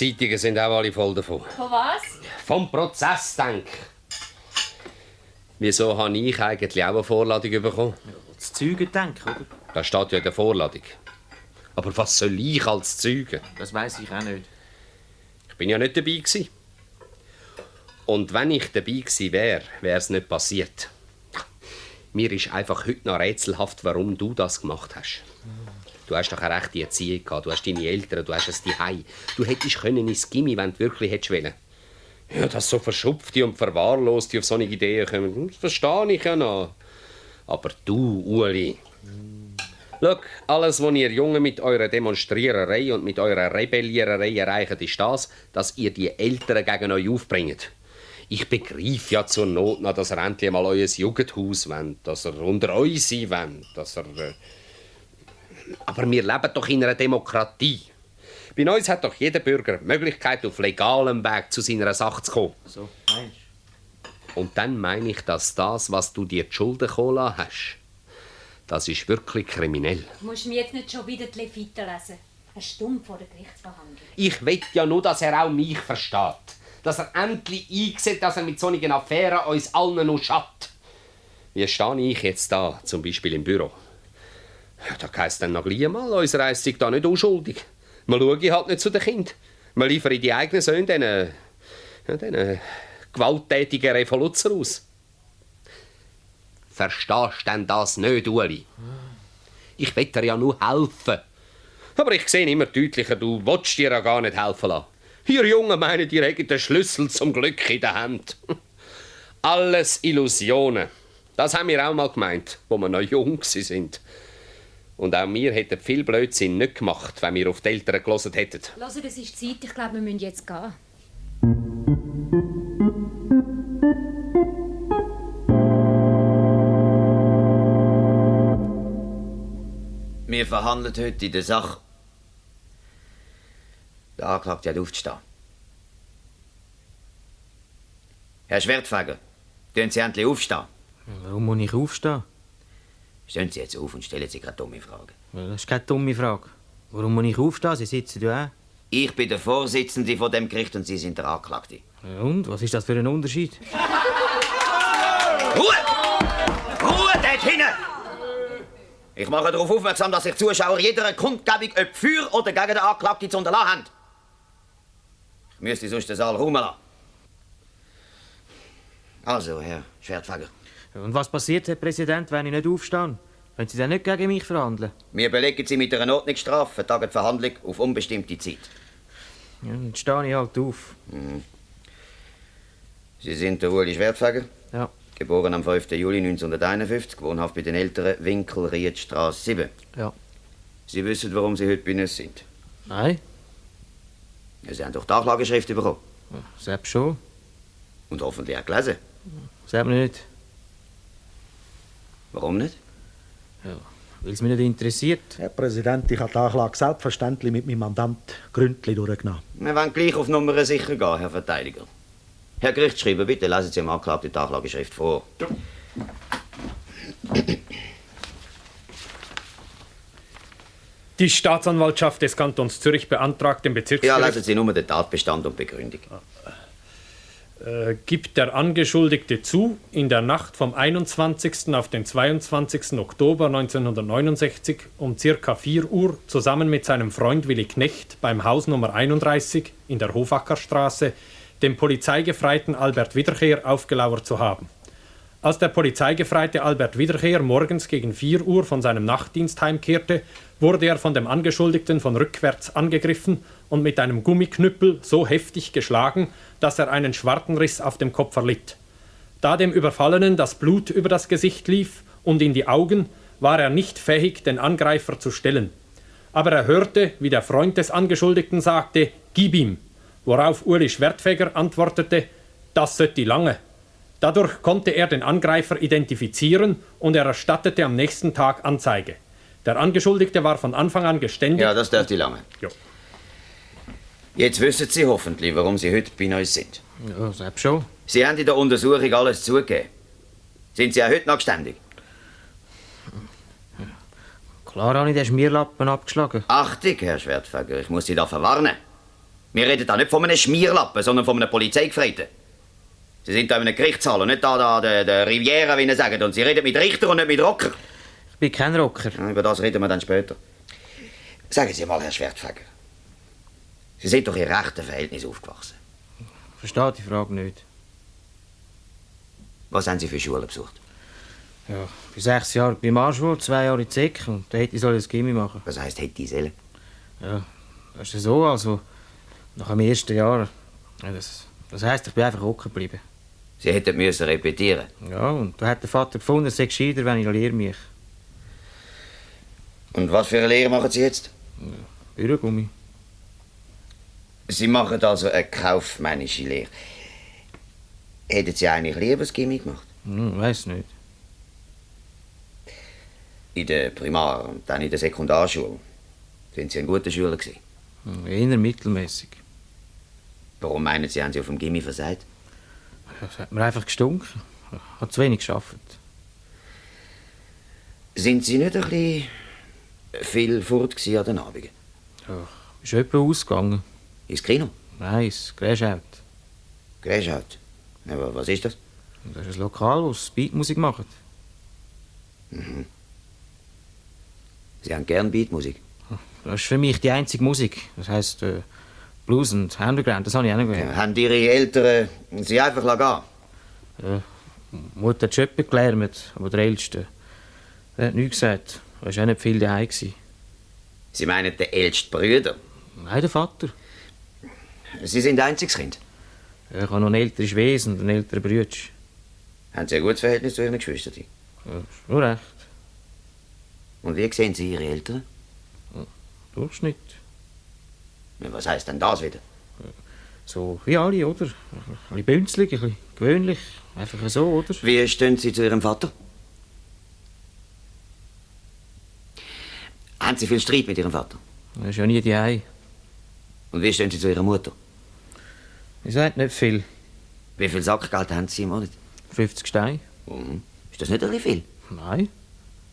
Zeitungen sind auch alle voll davon. Von was? Vom Prozess, denk. Wieso habe ich eigentlich auch eine Vorladung bekommen? Ja, das Zeugen denken, oder? Das steht ja in der Vorladung. Aber was soll ich als Zeuge? Das weiss ich auch nicht. Ich bin ja nicht dabei gewesen. Und wenn ich dabei gewesen wäre, wäre es nicht passiert. Mir ist einfach heute noch rätselhaft, warum du das gemacht hast. Du hast doch eine rechte Erziehung gehabt. Du hast deine Eltern, du hast es Zuhause. Du hättest ins Gimmi, wenn du wirklich hättest wollen. Ja, dass so Verschupfte und Verwahrloste auf solche Ideen kommen, das verstehe ich ja noch. Aber du, Ueli... Schau, alles, was ihr Jungen mit eurer Demonstriererei und mit eurer Rebelliererei erreicht, ist das, dass ihr die Eltern gegen euch aufbringt. Ich begreife ja zur Not noch, dass ihr endlich mal euer Jugendhaus wollt, dass ihr unter euch sein wollt, dass ihr... Aber wir leben doch in einer Demokratie. Bei uns hat doch jeder Bürger die Möglichkeit, auf legalem Weg zu seiner Sache zu kommen. So, meinst du? Und dann meine ich, dass das, was du dir die Schulden geholt hast, das ist wirklich kriminell. Du musst mir jetzt nicht schon wieder die Leviten lesen. Eine Stunde vor der Gerichtsverhandlung. Ich will ja nur, dass er auch mich versteht. Dass er endlich einsieht, dass er mit solchen Affären uns allen noch schadet. Wie stehe ich jetzt da, zum Beispiel im Büro? Ja, da heisst dann noch gleich mal, unsere Eis sei da nicht unschuldig. Man schaue halt nicht zu den Kindern. Man liefere die eigenen Söhne diesen gewalttätigen Revoluzer aus. Verstehst denn das nicht, Ueli? Ich will dir ja nur helfen. Aber ich sehe immer deutlicher, du willst dir ja gar nicht helfen lassen. Ihr Jungen meinen, ihr hättet den Schlüssel zum Glück in der Hand. Alles Illusionen. Das haben wir auch mal gemeint, wo wir noch jung waren. Und auch wir hätten viel Blödsinn nicht gemacht, wenn wir auf die Eltern gehört hätten. Hört, es ist Zeit. Ich glaube, wir müssen jetzt gehen. Wir verhandeln heute in der Sache. Der Anklagte hat aufzustehen. Herr Schwertfeger, tun Sie endlich aufstehen. Warum muss ich aufstehen? Stehen Sie jetzt auf und stellen Sie keine dumme Frage. Das ist keine dumme Frage. Warum muss ich aufstehen? Sie sitzen ja auch. Ich bin der Vorsitzende von dem Gericht und Sie sind der Anklagte. Ja, und? Was ist das für ein Unterschied? Ruhe! Ruhe dort hinten! Ich mache darauf aufmerksam, dass sich Zuschauer jeder Kundgebung ob für oder gegen den Anklagten zu unterlassen haben. Ich müsste sonst den Saal räumen lassen. Also, Herr Schwertfeger. Und was passiert, Herr Präsident, wenn ich nicht aufstehe? Können Sie dann nicht gegen mich verhandeln? Wir belegen Sie mit einer Ordnungsstrafe, vertagen die Verhandlung auf unbestimmte Zeit. Ja, dann stehe ich halt auf. Sie sind der Ueli Schwertfeger? Ja. Geboren am 5. Juli 1951, wohnhaft bei den Eltern, Winkel, Riedstraße 7. Ja. Sie wissen, warum Sie heute bei uns sind? Nein. Ja, Sie haben doch die Anklageschrift bekommen. Ja, selbst schon. Und hoffentlich auch gelesen. Selbst nicht. Warum nicht? Ja, weil es mich nicht interessiert. Herr Präsident, ich habe die Anklage selbstverständlich mit meinem Mandant gründlich durchgenommen. Wir wollen gleich auf Nummer sicher gehen, Herr Verteidiger. Herr Gerichtsschreiber, bitte lesen Sie dem Anklagten die Anklageschrift vor. Ja. Die Staatsanwaltschaft des Kantons Zürich beantragt dem Bezirksgericht... Ja, lesen Sie nur den Tatbestand und Begründung. Gibt der Angeschuldigte zu, in der Nacht vom 21. auf den 22. Oktober 1969 um ca. 4 Uhr zusammen mit seinem Freund Willi Knecht beim Haus Nummer 31 in der Hofackerstraße dem Polizeigefreiten Albert Wiederkehr aufgelauert zu haben. Als der Polizeigefreite Albert Wiederkehr morgens gegen 4 Uhr von seinem Nachtdienst heimkehrte, wurde er von dem Angeschuldigten von rückwärts angegriffen und mit einem Gummiknüppel so heftig geschlagen, dass er einen Schwartenriss auf dem Kopf erlitt. Da dem Überfallenen das Blut über das Gesicht lief und in die Augen, war er nicht fähig, den Angreifer zu stellen. Aber er hörte, wie der Freund des Angeschuldigten sagte, »Gib ihm«, worauf Ueli Schwertfeger antwortete, »Das sötti lange«. Dadurch konnte er den Angreifer identifizieren und er erstattete am nächsten Tag Anzeige. Der Angeschuldigte war von Anfang an geständig. Ja, das dürfte lange. Ja. Jetzt wissen Sie hoffentlich, warum Sie heute bei uns sind. Ja, selbst schon. Sie haben in der Untersuchung alles zugegeben. Sind Sie auch heute noch geständig? Klar habe ich den Schmierlappen abgeschlagen. Achtung, Herr Schwertfeger, ich muss Sie da verwarnen. Wir reden da nicht von einem Schmierlappen, sondern von einem Polizeigefreiten. Sie sind da in einem Gerichtssaal und nicht da der Riviera, wie Sie sagen. Und Sie reden mit Richter und nicht mit Rocker. Ich bin kein Rocker. Ja, über das reden wir dann später. Sagen Sie mal, Herr Schwertfeger. Sie sind doch in rechten Verhältnissen aufgewachsen. Ich verstehe die Frage nicht. Was haben Sie für Schulen besucht? Ja, ich bin 6 Jahre bei Marschwurz, 2 Jahre in Zeck und da hätte ich ein Gimmi machen. Was heisst, hätte ich sollen? Ja, das ist so, also nach dem ersten Jahr. Ja, das heisst, ich bin einfach hocken geblieben. Sie hätten müssen repetieren. Ja, und da hat der Vater gefunden, es sei gescheiter, wenn ich lehre mich. Und was für eine Lehre machen Sie jetzt? Bürogummi. Sie machen also eine kaufmännische Lehre. Hätten Sie eigentlich lieber das Gimmi gemacht? Weiss nicht. In der Primar- und dann in der Sekundarschule. Sind Sie ein guter Schüler gewesen? Eher mittelmäßig. Warum meinen Sie, haben Sie auf dem Gimmi versagt? Es hat mir einfach gestunken. Ich habe zu wenig geschafft. Sind Sie nicht ein bisschen viel fort gewesen an den Abenden? Ja, ist jemand ausgegangen? Ins Kino? Nein, ins Gräschaut. Gräschaut? Ja, aber was ist das? Das ist ein Lokal, wo sie Beatmusik machen. Sie haben gern Beatmusik. Das ist für mich die einzige Musik. Das heisst Blues und Underground, das habe ich auch noch Ja, gehört. haben Ihre Eltern Sie einfach gehen? Ja, die Mutter hat schon etwas gelernt, aber der Älteste der hat nichts gesagt. Er war auch nicht viel daheim. Sie meinen den ältesten Brüder? Nein, der Vater. Sie sind einziges Kind. Ja, ich habe noch eine ältere Schwester und einen älteren Bruder. Haben Sie ein gutes Verhältnis zu Ihren Geschwistern? Ja, ist nur recht. Und wie sehen Sie Ihre Eltern? Durchschnitt. Ja, was heisst denn das wieder? So wie alle, oder? Ein bisschen bünzlig, ein bisschen gewöhnlich. Einfach so, oder? Wie stehen Sie zu Ihrem Vater? Haben Sie viel Streit mit Ihrem Vater? Er ist ja nie daheim. Und wie stehen Sie zu Ihrer Mutter? Ich sage nicht viel. Wie viel Sackgeld haben Sie im Monat? 50 Steine? Ist das nicht ein bisschen viel? Nein.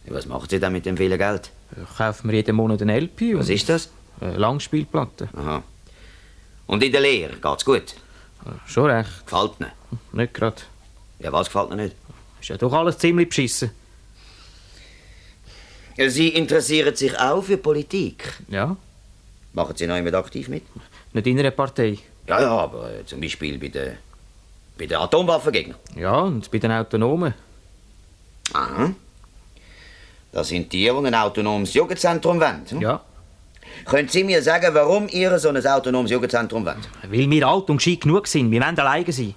Ja, was macht Sie denn mit dem vielen Geld? Ich kaufe mir jeden Monat eine LP. Was ist das? Eine Langspielplatte. Aha. Und in der Lehre geht's gut? Schon recht. Gefällt Ihnen? Nicht gerade. Ja, was gefällt Ihnen nicht? Ist ja doch alles ziemlich beschissen. Ja, Sie interessieren sich auch für Politik. Ja. Machen Sie noch jemand aktiv mit? Nicht in einer Partei. Ja, ja, aber zum Beispiel bei den Atomwaffengegnern. Ja, und bei den Autonomen. Aha. Das sind die ein autonomes Jugendzentrum wollen. Hm? Ja. Können Sie mir sagen, warum ihr so ein autonomes Jugendzentrum wollt? Weil wir alt und gescheit genug sind. Wir wollen alleine sein.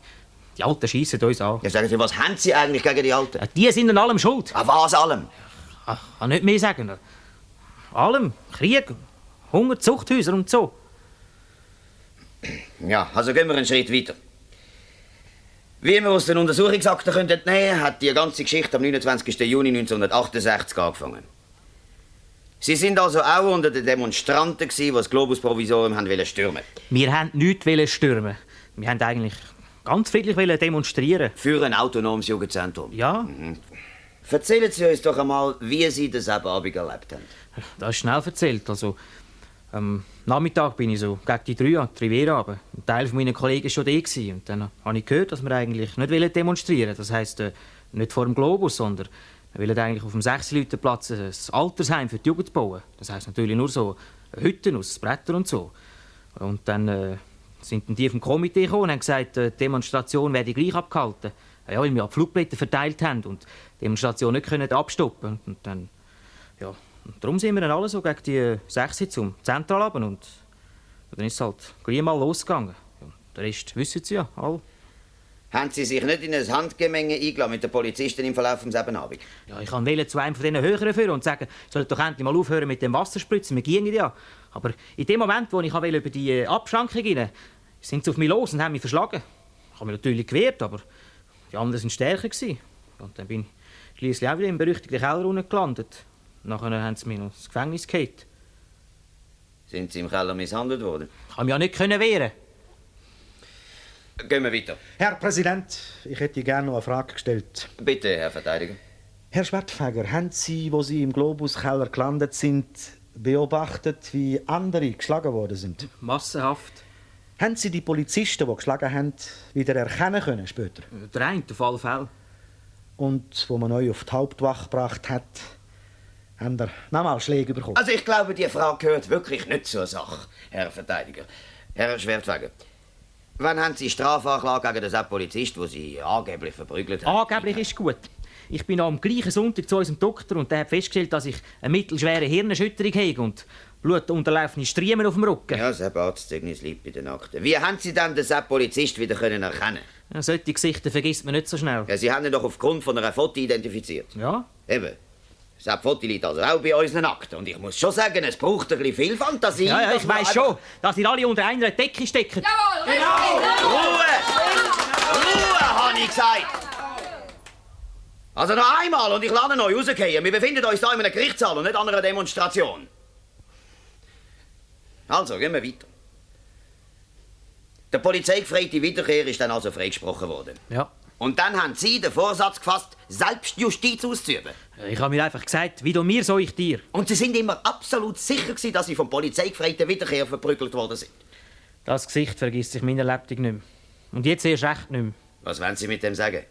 Die Alten schiessen uns an. Ja, sagen Sie, was haben Sie eigentlich gegen die Alten? Ja, die sind an allem schuld. An was allem? Ich kann nicht mehr sagen. Allem. Krieg, Hunger, Zuchthäuser und so. Ja, also gehen wir einen Schritt weiter. Wie wir aus den Untersuchungsakten entnehmen können, hat die ganze Geschichte am 29. Juni 1968 angefangen. Sie sind also auch unter den Demonstranten, die das Globus-Provisorium stürmen wollten. Wir wollten nichts stürmen. Wir wollten eigentlich ganz friedlich demonstrieren. Für ein autonomes Jugendzentrum. Ja, Erzählen Sie uns doch einmal, wie Sie das Abend erlebt haben. das ist schnell erzählt. Also, am Nachmittag bin ich so gegen die 3 an die Riviera runter. Ein Teil meiner Kollegen war schon da. Und dann habe ich gehört, dass wir eigentlich nicht demonstrieren wollen. Das heisst, nicht vor dem Globus, sondern wir wollen eigentlich auf dem 6-Leute-Platz ein Altersheim für die Jugend bauen. Das heisst natürlich nur so Hütten aus Brettern und so. Und dann sind die vom Komitee gekommen und haben gesagt, die Demonstration werde gleich abgehalten. Ja, weil wir Flugblätter verteilt haben und die Demonstration nicht abstoppen können. Und dann, ja, und darum sind wir dann alle so gegen die 6 zum Zentral runter und dann ist es halt gleich mal losgegangen. Ja, den Rest wissen Sie ja alle. Haben Sie sich nicht in ein Handgemenge eingeladen mit den Polizisten im Verlauf des Abends? Ja, ich wollte zu einem von diesen Höheren führen und sagen, sollen doch endlich mal aufhören mit dem Wasserspritzen, wir gingen ja. Aber in dem Moment, wo ich über die Abschrankung rein sind sie auf mich los und haben mich verschlagen. Ich habe mich natürlich gewehrt, aber die anderen waren stärker. Und dann bin ich schliesslich auch wieder im berüchtigten Keller unten gelandet. Nachher haben sie mich noch ins Gefängnis geholt. Sind Sie im Keller misshandelt worden? Ich konnte mich ja nicht wehren. Gehen wir weiter. Herr Präsident, ich hätte gerne noch eine Frage gestellt. Bitte, Herr Verteidiger. Herr Schwertfeger, haben Sie, wo Sie im Globuskeller gelandet sind, beobachtet, wie andere geschlagen worden sind? Massenhaft. Haben Sie die Polizisten, die geschlagen haben, wieder erkennen können später? Der eine, auf alle Fälle. Und wo man euch auf die Hauptwache gebracht hat, haben ihr nochmal Schläge bekommen? Also ich glaube, die Frage gehört wirklich nicht zur Sache, Herr Verteidiger. Herr Schwertfeger, wann haben Sie Strafanklage gegen den Polizist, den Sie angeblich verprügelt haben? Angeblich ist gut. Ich bin am gleichen Sonntag zu unserem Doktor und der hat festgestellt, dass ich eine mittelschwere Hirnerschütterung habe und blutunterlaufende Striemen auf dem Rücken. Ja, das Arztzeugnis liegt bei den Akten. Wie haben Sie dann den Polizist wieder erkennen? Ja, solche Gesichter vergisst man nicht so schnell. Ja, Sie haben ihn doch aufgrund von einer Foto identifiziert. Ja? Eben. Das Foto liegt also auch bei unseren Akten. Und ich muss schon sagen, es braucht ein bisschen viel Fantasie. Ja, ich weiss schon, dass ihr alle unter einer Decke steckt. Jawohl! Genau! Ruhe! Ruhe, habe ich gesagt! Also noch einmal und ich lasse euch rausgehen. Wir befinden uns hier in einem Gerichtssaal und nicht an einer Demonstration. Also, gehen wir weiter. Der polizeigefreite Wiederkehr ist dann also freigesprochen worden. Ja. Und dann haben Sie den Vorsatz gefasst, Selbstjustiz auszuüben. Ich habe mir einfach gesagt, wie du mir, so ich dir. Und Sie sind immer absolut sicher gewesen, dass Sie vom polizeigefreiten Wiederkehr verprügelt worden sind. Das Gesicht vergisst sich meiner Lebtung nicht mehr. Und jetzt erst recht nicht mehr. Was wollen Sie mit dem sagen?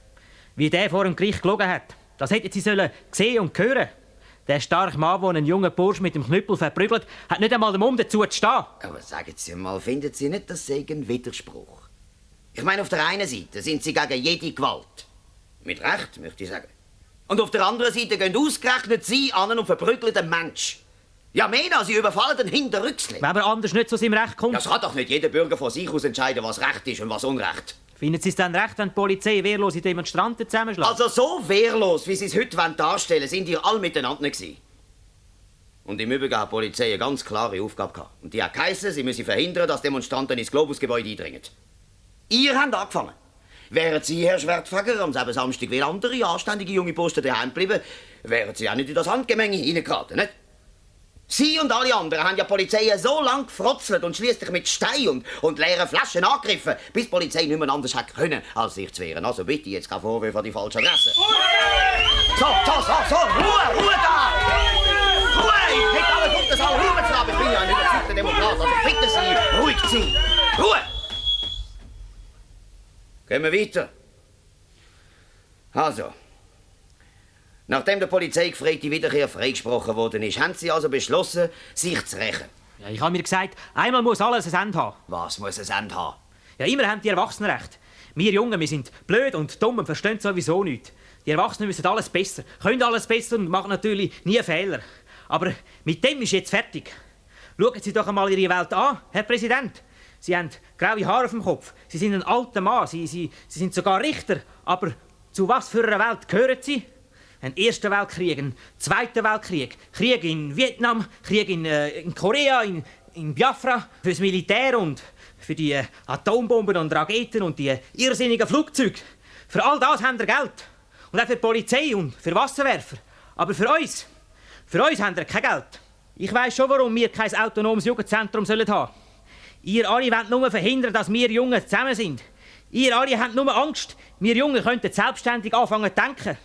Wie der vor dem Gericht gelogen hat. Das hätten Sie sollen sehen und hören. Der starke Mann, der einen jungen Bursch mit dem Knüppel verprügelt, hat nicht einmal den Mund dazu zu stehen. Aber sagen Sie mal, finden Sie nicht, das sei ein Widerspruch? Ich meine, auf der einen Seite sind Sie gegen jede Gewalt. Mit Recht, möchte ich sagen. Und auf der anderen Seite gehen ausgerechnet Sie an und verprügeln einen Mensch. Ja, mehr, Sie überfallen den hinterrückslich. Wenn aber anders nicht zu seinem Recht kommt. Das kann doch nicht jeder Bürger von sich aus entscheiden, was Recht ist und was Unrecht. Finden Sie es dann recht, wenn die Polizei wehrlose Demonstranten zusammenschlägt? Also so wehrlos, wie Sie es heute darstellen wollen, sind ihr alle miteinander gewesen. Und im Übrigen hat die Polizei eine ganz klare Aufgabe gehabt. Und die hat geheissen, sie müsse verhindern, dass Demonstranten ins Globusgebäude eindringen. Ihr habt angefangen. Wären Sie, Herr Schwertfeger, am selben Samstag wie andere anständige junge Posten daheim geblieben, wären Sie auch nicht in das Handgemenge hineingeraten, nicht? Sie und alle anderen haben ja die Polizei so lange gefrotzelt und schließlich mit Steinen und leeren Flaschen angegriffen, bis die Polizei nicht mehr anders hätte können, als sich zu wehren. Also bitte, jetzt kein Vorwurf an die falsche Adresse. So, Ruhe da! Ruhe! Ich hätte alle Gutes Saal Ruhe zu haben. Ich bin ja ein überzeugter Demokrat, also bitte Sie, ruhig sein. Ruhe! Gehen wir weiter. Also, nachdem der polizeigefreite Wiederkehr freigesprochen worden ist, haben Sie also beschlossen, sich zu rächen. Ja, ich habe mir gesagt, einmal muss alles ein Ende haben. Was muss ein Ende haben? Ja, immer haben die Erwachsenen recht. Wir Jungen, wir sind blöd und dumm und verstehen sowieso nichts. Die Erwachsenen wissen alles besser, können alles besser und machen natürlich nie Fehler. Aber mit dem ist jetzt fertig. Schauen Sie doch einmal Ihre Welt an, Herr Präsident. Sie haben graue Haare auf dem Kopf. Sie sind ein alter Mann. Sie sind sogar Richter. Aber zu was für einer Welt gehören Sie? Ein Erster Weltkrieg, ein Zweiter Weltkrieg, Krieg in Vietnam, Krieg in Korea, in Biafra, fürs Militär und für die Atombomben und Raketen und die irrsinnigen Flugzeuge. Für all das haben wir Geld. Und auch für die Polizei und für Wasserwerfer. Aber für uns haben wir kein Geld. Ich weiss schon, warum wir kein autonomes Jugendzentrum haben sollen. Ihr alle wollt nur verhindern, dass wir Jungen zusammen sind. Ihr alle habt nur Angst, wir Jungen könnten selbstständig anfangen zu denken.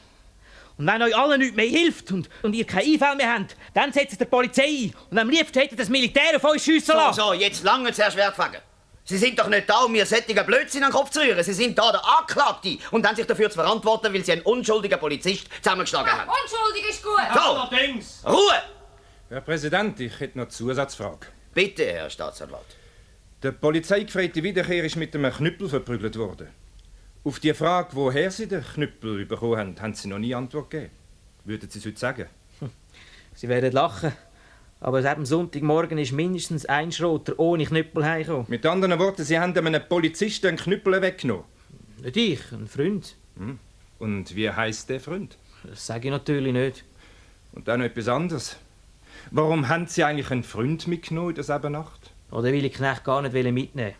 Und wenn euch allen nichts mehr hilft und ihr keine Einfälle mehr habt, dann setzt ihr die Polizei ein. Und am liebsten hättet das Militär auf euch schiessen lassen. So, jetzt lange, Herr Schwertfeger. Sie sind doch nicht da, um mir sättigen Blödsinn an den Kopf zu rühren. Sie sind da der Anklagte und haben sich dafür zu verantworten, weil Sie einen unschuldigen Polizist zusammengeschlagen haben. Unschuldig ist gut! So, Allerdings! Ruhe! Herr Präsident, ich hätte noch eine Zusatzfrage. Bitte, Herr Staatsanwalt. Der polizeigefreite Wiederkehr ist mit einem Knüppel verprügelt worden. Auf die Frage, woher Sie den Knüppel bekommen haben, haben Sie noch nie Antwort gegeben. Würden Sie es heute sagen? Sie werden lachen. Aber seit dem Sonntagmorgen ist mindestens ein Schroter ohne Knüppel heimgekommen. Mit anderen Worten, Sie haben einem Polizisten einen Knüppel weggenommen. Nicht ich, ein Freund. Und wie heisst der Freund? Das sage ich natürlich nicht. Und dann noch etwas anderes. Warum haben Sie eigentlich einen Freund mitgenommen in derselben Nacht? Oder will ich Knecht gar nicht mitnehmen?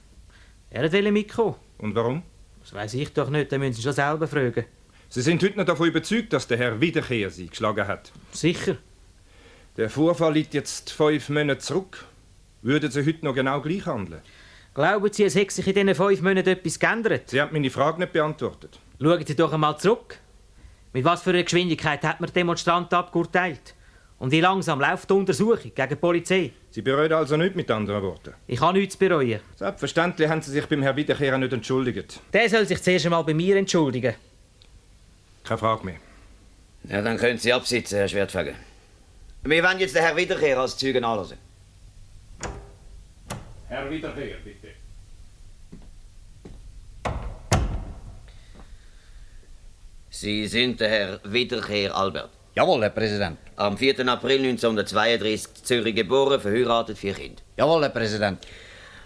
Er wollte mitkommen. Und warum? Das weiss ich doch nicht, dann müssen Sie schon selber fragen. Sie sind heute noch davon überzeugt, dass der Herr Wiederkehr Sie geschlagen hat. Sicher. Der Vorfall liegt jetzt 5 Monate zurück. Würden Sie heute noch genau gleich handeln? Glauben Sie, es hätte sich in diesen 5 Monaten etwas geändert? Sie haben meine Frage nicht beantwortet. Schauen Sie doch einmal zurück. Mit was für einer Geschwindigkeit hat man die Demonstranten abgeurteilt? Und wie langsam läuft die Untersuchung gegen die Polizei? Sie bereuen also nichts, mit anderen Worten? Ich habe nichts zu bereuen. Selbstverständlich haben Sie sich beim Herrn Wiederkehrer nicht entschuldigt. Der soll sich zuerst einmal bei mir entschuldigen. Keine Frage mehr. Ja, dann können Sie absitzen, Herr Schwertfeger. Wir wollen jetzt den Herrn Wiederkehrer als Zeugen anhören. Herr Wiederkehr, bitte. Sie sind der Herr Wiederkehr Albert. Jawohl, Herr Präsident. Am 4. April 1932 Zürich geboren, verheiratet, 4 Kinder. Jawohl, Herr Präsident.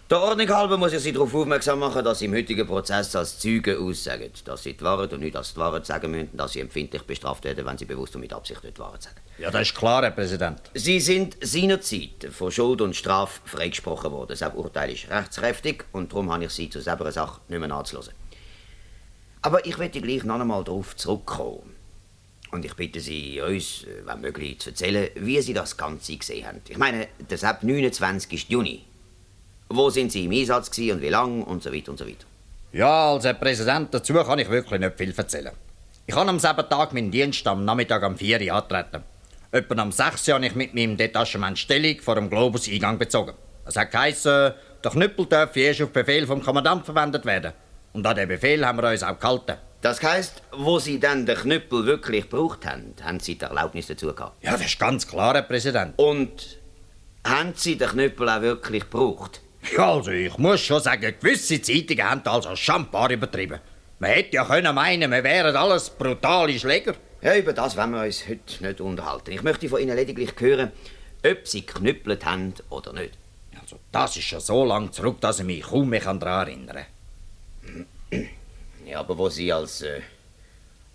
Der Ordnung halber muss ich Sie darauf aufmerksam machen, dass Sie im heutigen Prozess als Zeugen aussagen, dass Sie die Wahrheit und nicht als die Wahrheit sagen müssen, dass Sie empfindlich bestraft werden, wenn Sie bewusst und mit Absicht nicht die Wahrheit sagen. Ja, das ist klar, Herr Präsident. Sie sind seinerzeit von Schuld und Strafe freigesprochen worden. Das Urteil ist rechtskräftig und darum habe ich Sie zu selber Sache nicht mehr nachzuhören. Aber ich möchte gleich noch einmal darauf zurückkommen. Und ich bitte Sie, uns, wenn möglich, zu erzählen, wie Sie das Ganze gesehen haben. Ich meine, das ab 29. Juni. Wo sind Sie im Einsatz gewesen und wie lange und so weiter und so weiter. Ja, als Herr Präsident, dazu kann ich wirklich nicht viel erzählen. Ich habe am selben Tag meinen Dienst am Nachmittag um 4 Uhr antreten. Etwa am 6 Uhr habe ich mit meinem Detachement Stellung vor dem Globus-Eingang bezogen. Es hat geheißen, der Knüppel darf erst auf Befehl vom Kommandant verwendet werden. Und an den Befehl haben wir uns auch gehalten. Das heisst, wo Sie dann den Knüppel wirklich gebraucht haben, haben Sie die Erlaubnis dazu gehabt. Ja, das ist ganz klar, Herr Präsident. Und haben Sie den Knüppel auch wirklich gebraucht? Ja, also ich muss schon sagen, gewisse Zeitungen haben also schambar übertrieben. Man hätte ja können meinen, wir wären alles brutale Schläger. Ja, über das wollen wir uns heute nicht unterhalten. Ich möchte von Ihnen lediglich hören, ob Sie geknüppelt haben oder nicht. Also das ist schon so lange zurück, dass ich mich kaum mehr daran erinnere. Ja, aber wo Sie als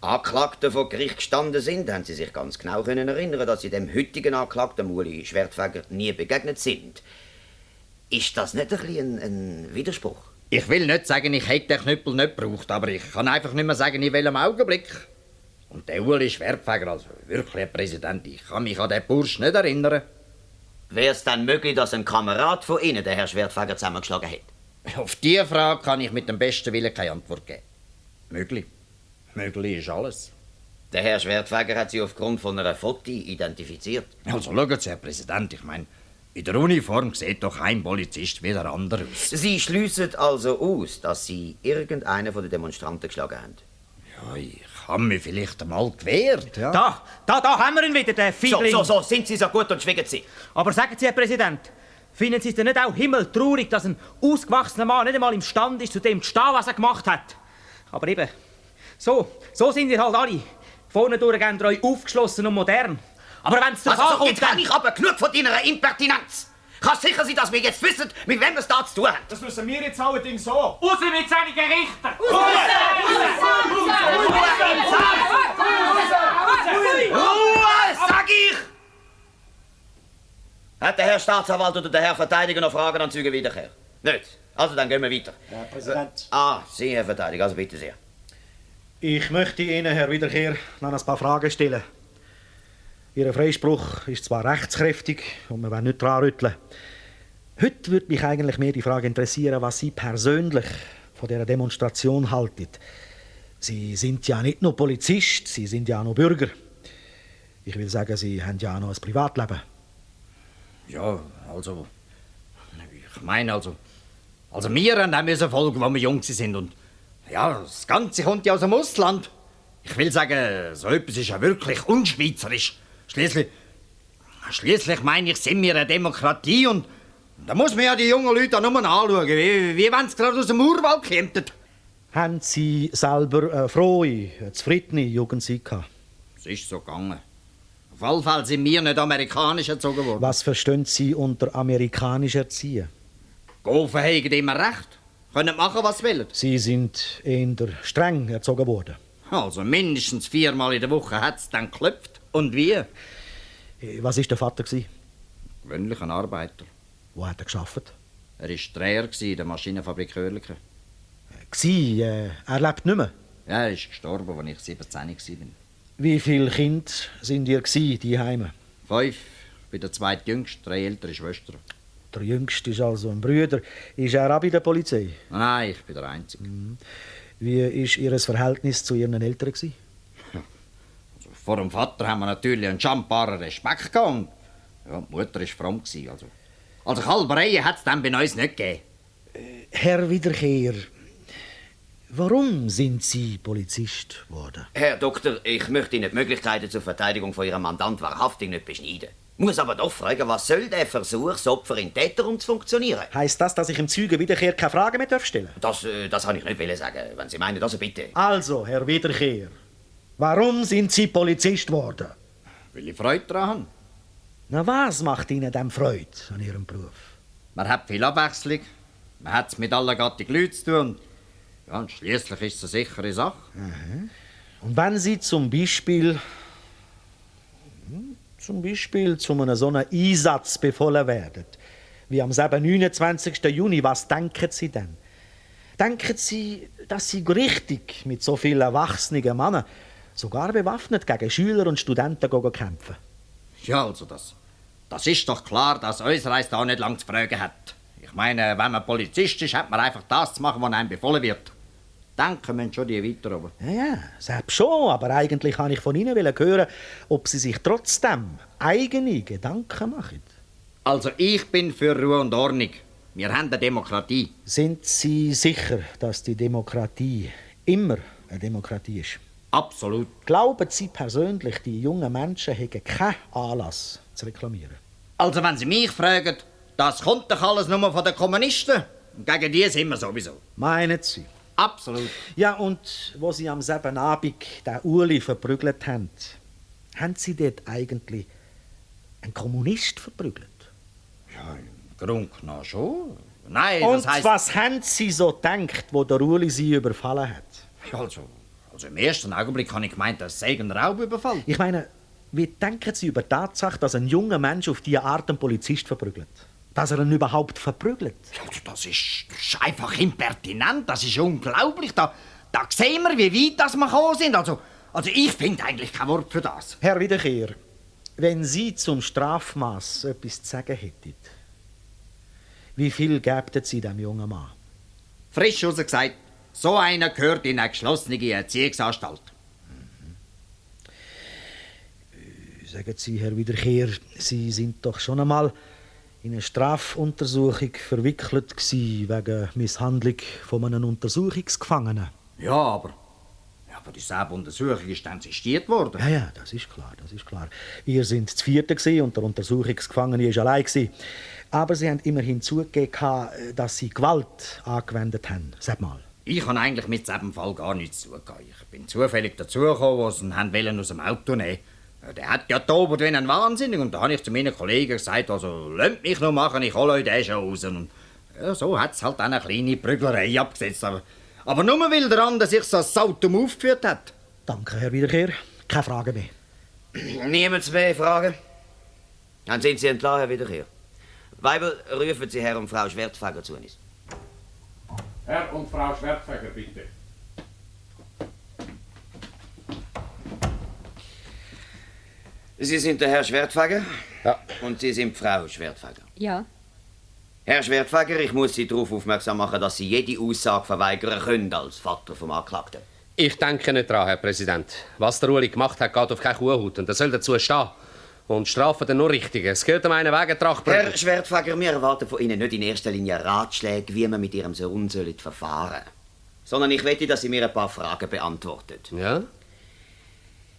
Anklagter vor Gericht gestanden sind, haben Sie sich ganz genau können erinnern, dass Sie dem heutigen Anklagten Uli Schwertfeger nie begegnet sind. Ist das nicht ein bisschen ein Widerspruch? Ich will nicht sagen, ich hätte den Knüppel nicht gebraucht, aber ich kann einfach nicht mehr sagen, in welchem Augenblick. Und der Uli Schwertfeger, also wirklich ein Präsident, ich kann mich an den Bursch nicht erinnern. Wäre es dann möglich, dass ein Kamerad von Ihnen den Herrn Schwertfeger zusammengeschlagen hat? Auf diese Frage kann ich mit dem besten Willen keine Antwort geben. Möglich. Möglich ist alles. Der Herr Schwertfeger hat Sie aufgrund von einer Foto identifiziert. Also schauen Sie, Herr Präsident, ich meine, in der Uniform sieht doch ein Polizist wie der andere aus. Sie schliessen also aus, dass Sie irgendeinen von den Demonstranten geschlagen haben? Ja, ich habe mich vielleicht einmal gewehrt, ja. Da haben wir ihn wieder, den Feigling. So, sind Sie so gut und schwiegen Sie. Aber sagen Sie, Herr Präsident, finden Sie es denn nicht auch himmeltraurig, dass ein ausgewachsener Mann nicht einmal imstande ist, zu dem zu stehen, was er gemacht hat? Aber eben, so sind ihr halt alle. Vorne durch gehen ihr euch aufgeschlossen und modern. Aber wenn es darauf ankommt, jetzt habe ich aber genug von deiner Impertinenz. Kann sicher sein, dass wir jetzt wissen, mit wem wir es da zu tun haben. Das müssen wir jetzt allerdings so. Raus mit seinen Gerichten! Ruhe, sag ich! Hat der Herr Staatsanwalt oder der Herr Verteidiger noch Fragen an Zeugen Wiederkehr? Nicht. Also dann gehen wir weiter. Herr Präsident. Sie, Herr Verteidiger, also bitte sehr. Ich möchte Ihnen, Herr Wiederkehr, noch ein paar Fragen stellen. Ihr Freispruch ist zwar rechtskräftig und wir wollen nicht dran rütteln. Heute würde mich eigentlich mehr die Frage interessieren, was Sie persönlich von dieser Demonstration halten. Sie sind ja nicht nur Polizist, Sie sind ja auch noch Bürger. Ich will sagen, Sie haben ja auch noch ein Privatleben. Ja, also, ich meine, also wir haben auch müssen folgen, als wir jung sind. Und ja, das Ganze kommt ja aus dem Ausland. Ich will sagen, so etwas ist ja wirklich unschweizerisch. Schließlich meine ich, sind wir eine Demokratie und da muss man ja die jungen Leute auch nur anschauen, wie wenn sie gerade aus dem Urwald kämen. Haben Sie selber eine frohe, zufriedene Jugendzeit gehabt? Es ist so gegangen. Auf alle Fälle sind wir nicht amerikanisch erzogen worden. Was verstehen Sie unter amerikanisch erziehen? Gofen haben immer recht. Können machen, was sie wollen. Sie sind eher streng erzogen worden. Also mindestens 4-mal in der Woche hat es dann geklopft. Und wie? Was war der Vater? Gewöhnlich ein Arbeiter. Wo hat er gearbeitet? Er war Dreher in der Maschinenfabrik Oerlikon. Er lebt nicht mehr. Ja, er ist gestorben, als ich 17 war. Wie viele Kinder sind ihr die Heime? 5. Ich bin der zweitjüngste, 3 ältere Schwestern. Der Jüngste ist also ein Bruder. Ist er auch bei der Polizei? Nein, ich bin der Einzige. Wie war Ihr Verhältnis zu Ihren Eltern? Also vor dem Vater haben wir natürlich einen schammbaren Respekt gehabt. Und ja, die Mutter war fromm. Also Kalbereien hat es dann bei uns nicht gegeben. Herr Wiederkehr, warum sind Sie Polizist geworden? Herr Doktor, ich möchte Ihnen die Möglichkeiten zur Verteidigung von Ihrem Mandant wahrhaftig nicht beschneiden. Muss aber doch fragen, was soll der Versuch, das Opfer in Täter umzufunktionieren? Heißt das, dass ich im Zeugen Wiederkehr keine Fragen mehr stellen darf? Das habe ich nicht sagen. Wenn Sie meinen, also bitte. Also, Herr Wiederkehr, warum sind Sie Polizist geworden? Weil ich Freude daran habe. Na, was macht Ihnen denn Freude an Ihrem Beruf? Man hat viel Abwechslung. Man hat es mit aller Gattung Leuten zu tun. Ja, und schliesslich ist es eine sichere Sache. Und wenn Sie zum Beispiel zu einem so einem Einsatz befohlen werden, wie am 29. Juni, was denken Sie denn? Denken Sie, dass Sie richtig mit so vielen erwachsenen Männern, sogar bewaffnet, gegen Schüler und Studenten kämpfen? Ja, also das ist doch klar, dass unser Eis da nicht lang zu fragen hat. Ich meine, wenn man Polizist ist, hat man einfach das zu machen, was einem befohlen wird. Denken müssen schon die weiter oben. Ja, selbst schon, aber eigentlich wollte ich von Ihnen hören, ob Sie sich trotzdem eigene Gedanken machen. Also ich bin für Ruhe und Ordnung. Wir haben eine Demokratie. Sind Sie sicher, dass die Demokratie immer eine Demokratie ist? Absolut. Glauben Sie persönlich, die jungen Menschen hätten keinen Anlass zu reklamieren? Also wenn Sie mich fragen, das kommt doch alles nur von den Kommunisten. Und gegen die sind wir sowieso. Meinen Sie? Absolut. Ja, und wo Sie am selben Abend den Uli verprügelt haben Sie dort eigentlich einen Kommunist verprügelt? Ja, im Grunde genommen schon. Nein, und das heisst... was haben Sie so gedacht, wo der Uli Sie überfallen hat? Ja, also im ersten Augenblick habe ich gemeint, das sei ein Raubüberfall. Ich meine, wie denken Sie über die Tatsache, dass ein junger Mensch auf diese Art einen Polizist verprügelt? Dass er ihn überhaupt verprügelt? Ja, das ist einfach impertinent, das ist unglaublich. Da sehen wir, wie weit das wir gekommen sind. Also ich finde eigentlich kein Wort für das. Herr Wiederkehr, wenn Sie zum Strafmaß etwas zu sagen hätten, wie viel gäbten Sie dem jungen Mann? Frisch gesagt, so einer gehört in eine geschlossene Erziehungsanstalt. Sagen Sie, Herr Wiederkehr, Sie sind doch schon einmal in eine Strafuntersuchung verwickelt gsi wegen Misshandlung von einem Untersuchungsgefangenen. Ja, aber dieselbe Untersuchung ist dann sistiert worden. Ja, das ist klar. Ihr sind zu vierte gsi und der Untersuchungsgefangene ist allein gsi. Aber Sie haben immerhin zugegeben, dass Sie Gewalt angewendet haben. Sag mal. Ich habe eigentlich mit diesem Fall gar nichts zu tun. Ich bin zufällig dazugekommen, als sie ihn aus dem Auto nehmen wollten. Der hat ja tobert wie ein Wahnsinniger. Und da habe ich zu meinen Kollegen gesagt, also lasst mich noch machen, ich hole euch den schon raus. Und ja, so hat es halt eine kleine Prüglerei abgesetzt. Aber nur weil der andere sich so sautum aufgeführt hat. Danke, Herr Wiederkehr. Keine Frage mehr. Niemand mehr Fragen? Dann sind Sie entlassen, Herr Wiederkehr. Weibel, rufen Sie Herr und Frau Schwertfeger zu uns. Herr und Frau Schwertfeger, bitte. Sie sind der Herr Schwertfeger? Ja. Und Sie sind Frau Schwertfeger? Ja. Herr Schwertfeger, ich muss Sie darauf aufmerksam machen, dass Sie jede Aussage verweigern können als Vater vom Anklagten. Ich denke nicht dran, Herr Präsident. Was der Uli gemacht hat, geht auf keine Kuhhaut. Und er soll dazu stehen. Und strafen dann nur richtig. Es gehört um einen Wegentracht. Herr Schwertfeger, wir erwarten von Ihnen nicht in erster Linie Ratschläge, wie man mit Ihrem Sohn verfahren soll. Sondern ich möchte, dass Sie mir ein paar Fragen beantwortet. Ja?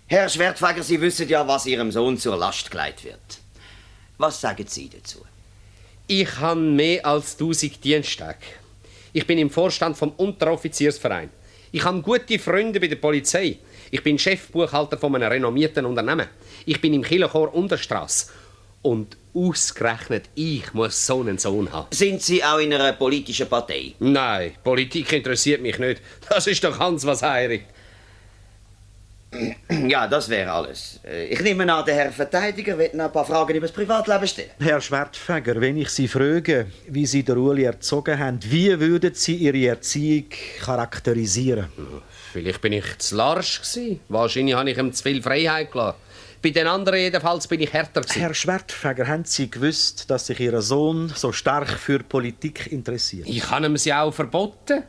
Herr Schwertfeger, Sie wissen ja, was Ihrem Sohn zur Last gelegt wird. Was sagen Sie dazu? Ich habe mehr als 1000 Diensttage. Ich bin im Vorstand vom Unteroffiziersverein. Ich habe gute Freunde bei der Polizei. Ich bin Chefbuchhalter von einem renommierten Unternehmen. Ich bin im Kirchenchor Unterstrasse. Und ausgerechnet ich muss so einen Sohn haben. Sind Sie auch in einer politischen Partei? Nein, Politik interessiert mich nicht. Das ist doch Hans was heirig. Ja, das wäre alles. Ich nehme an, der Herr Verteidiger wird noch ein paar Fragen über das Privatleben stellen. Herr Schwertfeger, wenn ich Sie frage, wie Sie den Uli erzogen haben, wie würden Sie Ihre Erziehung charakterisieren? Vielleicht bin ich zu larsch gsi. Wahrscheinlich habe ich ihm zu viel Freiheit gelassen. Bei den anderen jedenfalls bin ich härter gsi. Herr Schwertfeger, haben Sie gewusst, dass sich Ihr Sohn so stark für Politik interessiert? Ich habe ihm sie auch verboten.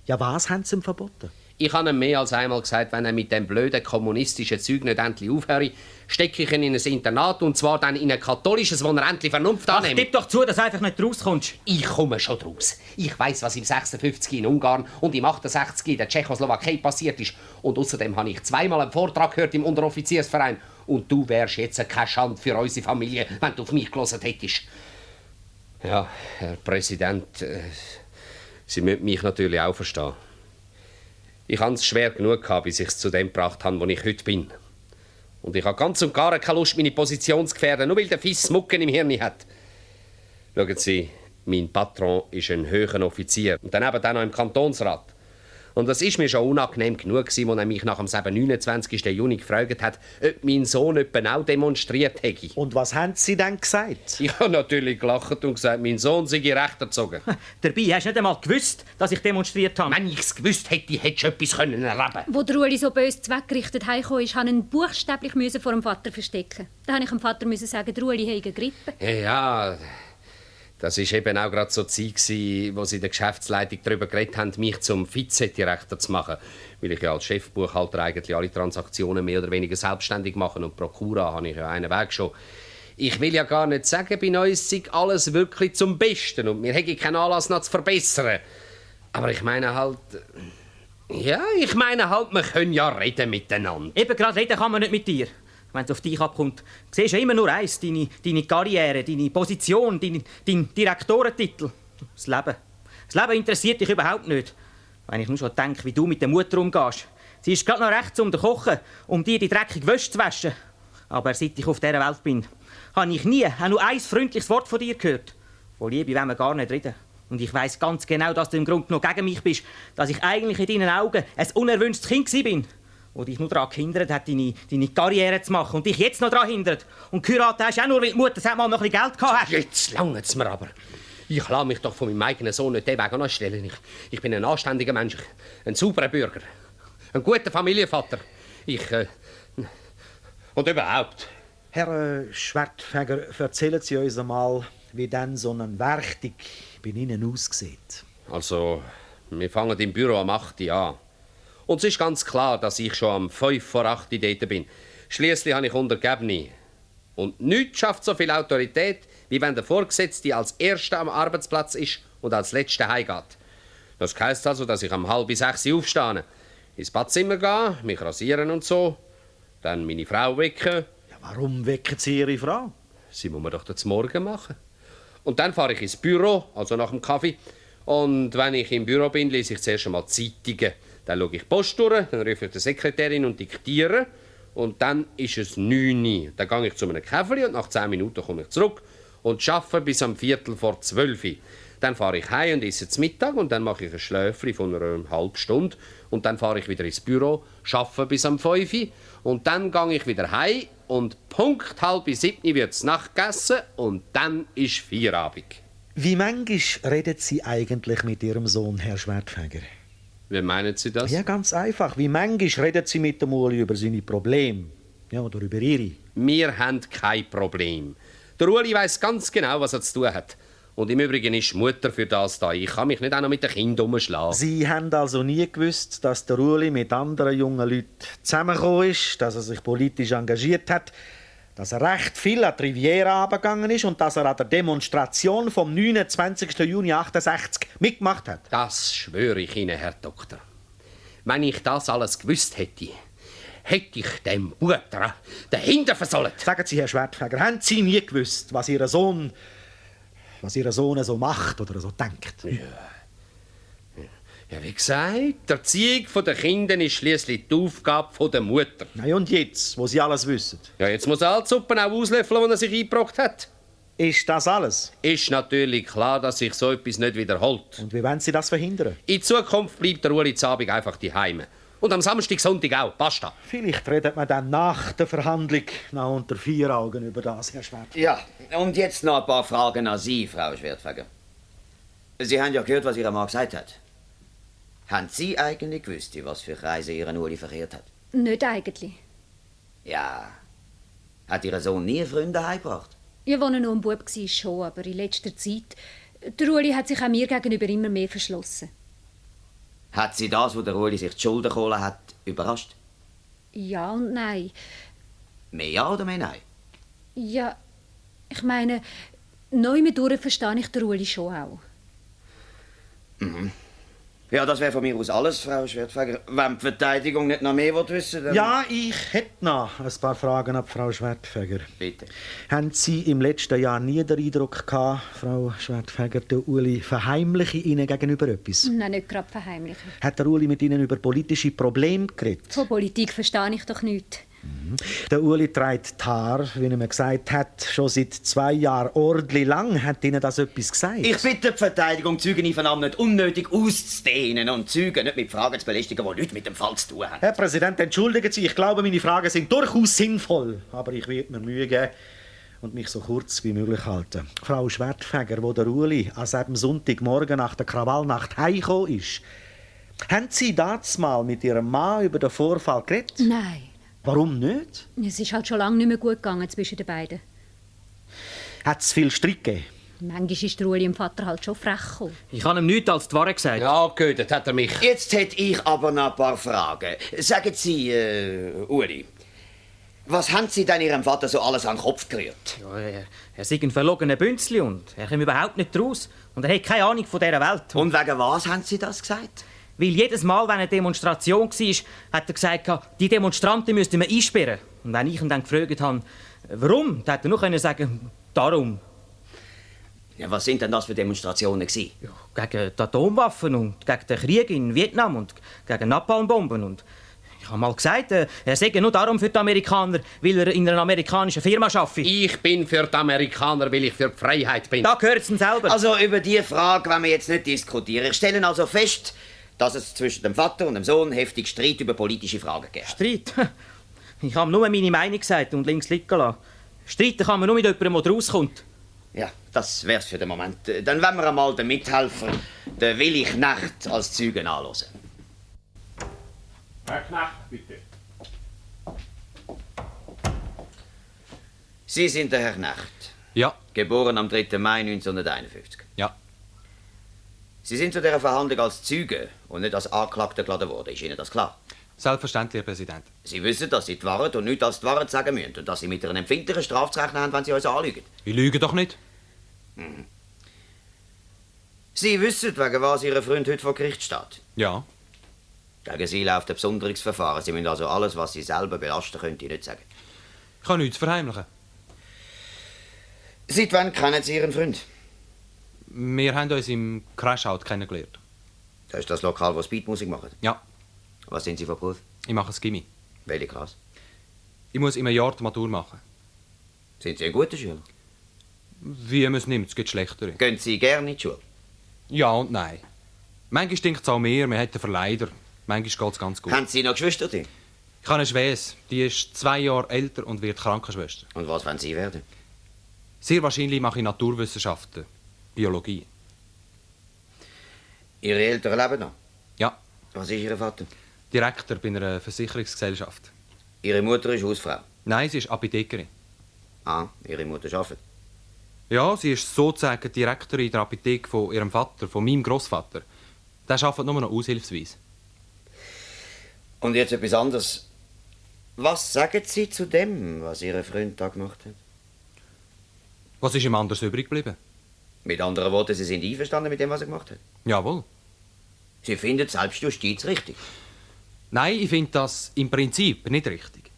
Ja, was haben Sie ihm verboten? Ich habe ihm mehr als einmal gesagt, wenn er mit dem blöden kommunistischen Zeug nicht endlich aufhöre, stecke ich ihn in ein Internat, und zwar dann in ein katholisches, wo er endlich Vernunft Ach, annimmt. gib doch zu, dass du einfach nicht rauskommst. Ich komme schon draus. Ich weiss, was im 56 in Ungarn und im 68 in der Tschechoslowakei passiert ist. Und außerdem habe ich zweimal einen Vortrag gehört im Unteroffiziersverein. Und du wärst jetzt keine Schande für unsere Familie, wenn du auf mich gehört hättest. Ja, Herr Präsident, Sie müssen mich natürlich auch verstehen. Ich hatte es schwer genug, bis ich es zu dem gebracht habe, wo ich heute bin. Und ich habe ganz und gar keine Lust, meine Position zu gefährden, nur weil der Fiss Mucken im Hirn hat. Schauen Sie, mein Patron ist ein höherer Offizier und daneben dann noch im Kantonsrat. Und das ist mir schon unangenehm genug, als er mich nach dem 29. Juni gefragt hat, ob mein Sohn etwa auch demonstriert hätte. Und was haben Sie denn gesagt? Ich habe natürlich gelacht und gesagt, mein Sohn sei recht erzogen. Dabei hast du nicht einmal gewusst, dass ich demonstriert habe. Wenn ich es gewusst hätte, hättest du etwas erleben können. Wo der Ueli so böse zweckgerichtet heimgekommen ist, musste ich ihn buchstäblich vor dem Vater verstecken. Da musste ich dem Vater sagen, der Ueli habe eine Grippe. Ja, das war eben auch gerade so die Zeit, wo sie in der Geschäftsleitung darüber geredet haben, mich zum Vizedirektor zu machen. Weil ich ja als Chefbuchhalter eigentlich alle Transaktionen mehr oder weniger selbstständig mache und Prokura habe ich ja einen Weg schon. Ich will ja gar nicht sagen, bei uns sei alles wirklich zum Besten und wir hätten keinen Anlass noch zu verbessern. Aber ich meine halt... Ja, wir können ja reden miteinander. Eben gerade reden kann man nicht mit dir. Wenn es auf dich abkommt, siehst du immer nur eins, deine Karriere, deine Position, dein Direktorentitel. Das Leben. Das Leben interessiert dich überhaupt nicht. Wenn ich nur schon denke, wie du mit der Mutter umgehst. Sie ist gerade noch rechts um den Kochen, um dir die dreckige Wäsche zu waschen. Aber seit ich auf dieser Welt bin, habe ich nie auch nur ein freundliches Wort von dir gehört. Von Liebe wollen wir gar nicht reden. Und ich weiss ganz genau, dass du im Grunde noch gegen mich bist, dass ich eigentlich in deinen Augen ein unerwünschtes Kind bin. Wo dich nur daran gehindert hat, deine Karriere zu machen. Und dich jetzt noch daran hindert. Und geheiratet hast du auch nur, weil die Mutter mal noch ein bisschen Geld gehabt hat. Jetzt langt's mir aber. Ich lasse mich doch von meinem eigenen Sohn nicht den Weg anstellen. Ich bin ein anständiger Mensch, ein sauberer Bürger, ein guter Familienvater. Und überhaupt. Herr Schwertfeger, erzählen Sie uns einmal, wie denn so ein Werktag bei Ihnen aussieht. Also, wir fangen im Büro am 8 Uhr an. Und es ist ganz klar, dass ich schon am 5 vor 8 Uhr dort bin. Schliesslich habe ich Untergebene. Und nichts schafft so viel Autorität, wie wenn der Vorgesetzte als Erster am Arbeitsplatz ist und als Letzter heimgeht. Das heisst also, dass ich um 5:30 Uhr aufstehe, ins Badzimmer gehe, mich rasieren und so, dann meine Frau wecken. Ja, warum wecken Sie Ihre Frau? Sie muss man doch zum Morgen machen. Und dann fahre ich ins Büro, also nach dem Kaffee. Und wenn ich im Büro bin, lese ich zuerst einmal Zeitungen. Dann schaue ich die Post durch, dann rufe ich die Sekretärin und diktiere. Und dann ist es 9 Uhr. Dann gehe ich zu einem Käferli und nach 10 Minuten komme ich zurück und arbeite bis um 11:45 Uhr. Dann fahre ich heim und esse zum Mittag und dann mache ich ein Schläfchen von einer halben Stunde. Und dann fahre ich wieder ins Büro, arbeite bis um 5 Uhr. Und dann gehe ich wieder heim und Punkt 6:30 Uhr wird es Nacht gegessen und dann ist Feierabend. Wie manchmal reden Sie eigentlich mit Ihrem Sohn, Herr Schwertfeger? Wie meinen Sie das? Ja, ganz einfach. Wie manchmal reden Sie mit dem Uli über seine Probleme? Ja, oder über Ihre? Wir haben kein Problem. Der Uli weiss ganz genau, was er zu tun hat. Und im Übrigen ist die Mutter für das da. Ich kann mich nicht auch noch mit den Kindern umschlagen. Sie haben also nie gewusst, dass der Uli mit anderen jungen Leuten zusammengekommen ist, dass er sich politisch engagiert hat, dass er recht viel an die Riviera runtergegangen ist und dass er an der Demonstration vom 29. Juni 68 mitgemacht hat. Das schwöre ich Ihnen, Herr Doktor. Wenn ich das alles gewusst hätte, hätte ich dem Buter dahinter versollt. Sagen Sie, Herr Schwertfeger, haben Sie nie gewusst, was Ihr Sohn so macht oder so denkt? Ja, wie gesagt, die Erziehung der Kinder ist schliesslich die Aufgabe der Mutter. Na und jetzt, wo Sie alles wissen? Ja, jetzt muss er die Suppe auch auslöffeln, die er sich eingebrockt hat. Ist das alles? Ist natürlich klar, dass sich so etwas nicht wiederholt. Und wie wollen Sie das verhindern? In Zukunft bleibt der Uli zu Abend einfach daheim. Und am Samstag, Sonntag auch. Basta. Vielleicht redet man dann nach der Verhandlung noch unter 4 Augen über das, Herr Schwertfeger. Ja, und jetzt noch ein paar Fragen an Sie, Frau Schwertfeger. Sie haben ja gehört, was Ihre Mann gesagt hat. Haben Sie eigentlich gewusst, was für Reise Ihren Uli verkehrt hat? Nicht eigentlich. Ja. Hat Ihr Sohn nie Freunde heimgebracht? Ja, als er noch ein Bub war, schon, aber in letzter Zeit... Der Uli hat sich auch mir gegenüber immer mehr verschlossen. Hat Sie das, wo der Ueli sich die Schulden geholt hat, überrascht? Ja und nein. Mehr ja oder mehr nein? Ja, ich meine, neu durch verstehe ich den Ueli schon auch. Ja, das wäre von mir aus alles, Frau Schwertfeger. Wenn die Verteidigung nicht noch mehr wissen will, dann... Ja, ich hätte noch ein paar Fragen an Frau Schwertfeger. Bitte. Haben Sie im letzten Jahr nie den Eindruck gehabt, Frau Schwertfeger, der Uli verheimliche Ihnen gegenüber etwas? Nein, nicht gerade verheimlichen. Hat der Uli mit Ihnen über politische Probleme geredet? Von Politik verstehe ich doch nichts. Der Uli trägt die Haare, wie er mir gesagt hat, schon seit 2 Jahren ordentlich lang. Hat Ihnen das etwas gesagt? Ich bitte die Verteidigung, Zeugeneinvernahmen nicht unnötig auszudehnen und Zeugen nicht mit Fragen zu belästigen, die nichts mit dem Fall zu tun haben. Herr Präsident, entschuldigen Sie, ich glaube, meine Fragen sind durchaus sinnvoll. Aber ich werde mir Mühe geben und mich so kurz wie möglich halten. Frau Schwertfeger, wo der Uli an diesem Sonntagmorgen nach der Krawallnacht heimgekommen ist, haben Sie das mal mit Ihrem Mann über den Vorfall geredet? Nein. Warum nicht? Es ist halt schon lange nicht mehr gut gegangen zwischen den beiden. Hat es viel Streit gegeben? Manchmal ist der Ueli im Vater halt schon frech gekommen. Ich habe ihm nichts als die Wahrheit gesagt. Ja, getötet hat er mich. Jetzt hätte ich aber noch ein paar Fragen. Sagen Sie, Uli, was haben Sie denn Ihrem Vater so alles an den Kopf gerührt? Ja, er sei ein verlogener Bünzli und er kommt überhaupt nicht raus. Und er hat keine Ahnung von dieser Welt. Und wegen was haben Sie das gesagt? Weil jedes Mal, wenn eine Demonstration war, hat er gesagt, die Demonstranten müssten wir einsperren. Und wenn ich ihn dann gefragt habe, warum, dann hätte er nur sagen, darum. Ja, was sind denn das für Demonstrationen gewesen? Ja, gegen die Atomwaffen und gegen den Krieg in Vietnam und gegen Napalmbomben. Und ich habe mal gesagt, er sei nur darum für die Amerikaner, weil er in einer amerikanischen Firma arbeitet. Ich bin für die Amerikaner, weil ich für die Freiheit bin. Da gehört es ihm selber. Also über diese Frage wollen wir jetzt nicht diskutieren. Ich stelle also fest, dass es zwischen dem Vater und dem Sohn heftig Streit über politische Fragen gibt. Streit? Ich habe nur meine Meinung gesagt und links liegen lassen. Streiten kann man nur mit jemandem, der rauskommt. Ja, das wär's für den Moment. Dann wollen wir einmal den Mithelfer, den Willi Knecht, als Zeugen anhören. Herr Knecht, bitte. Sie sind der Herr Knecht, Ja, geboren am 3. Mai 1951. ja. Sie sind zu dieser Verhandlung als Zeuge und nicht als Anklagter geladen worden. Ist Ihnen das klar? Selbstverständlich, Herr Präsident. Sie wissen, dass Sie die Wahrheit und nichts als die Wahrheit sagen müssen und dass Sie mit einer empfindlichen Strafe zu rechnen haben, wenn Sie uns anlügen. Ich lüge doch nicht. Sie wissen, wegen was Ihr Freund heute vor Gericht steht. Ja. Gegen Sie läuft ein Besonderungsverfahren. Sie müssen also alles, was Sie selber belasten können, nicht sagen. Ich kann nichts verheimlichen. Seit wann kennen Sie Ihren Freund? Wir haben uns im Crashout kennengelernt. Das ist das Lokal, wo Speedmusik macht. Ja, Was sind Sie von Beruf? ich mache ein Gimmi. Welche Klasse? Ich muss in einem Jahr die Matur machen. Sind Sie ein guter Schüler? Wie man es nimmt, es gibt schlechtere. Gehen Sie gerne in die Schule? Ja und nein. Manchmal stinkt es auch mehr, man hat einen Verleider. Manchmal geht es ganz gut. Haben Sie noch Geschwister? Ich habe eine Schwäche, die ist 2 Jahre älter und wird Krankenschwester. Und was wollen Sie werden? Sehr wahrscheinlich mache ich Naturwissenschaften, Biologie. Ihre Eltern leben noch? Ja, Was ist Ihr Vater? Direktor bei einer Versicherungsgesellschaft. Ihre Mutter ist Hausfrau. Nein, sie ist Apothekerin. Ah, Ihre Mutter arbeitet. Ja, sie ist sozusagen Direktorin der Apotheke von ihrem Vater, von meinem Großvater. Der arbeitet nur noch aushilfsweise. Und jetzt etwas anderes. Was sagen Sie zu dem, was Ihr Freund da gemacht hat? Was ist ihm anders übrig geblieben? Mit anderen Worten, Sie sind einverstanden mit dem, was er gemacht hat? Jawohl. Sie finden Selbstjustiz richtig? Nein, ich finde das im Prinzip nicht richtig.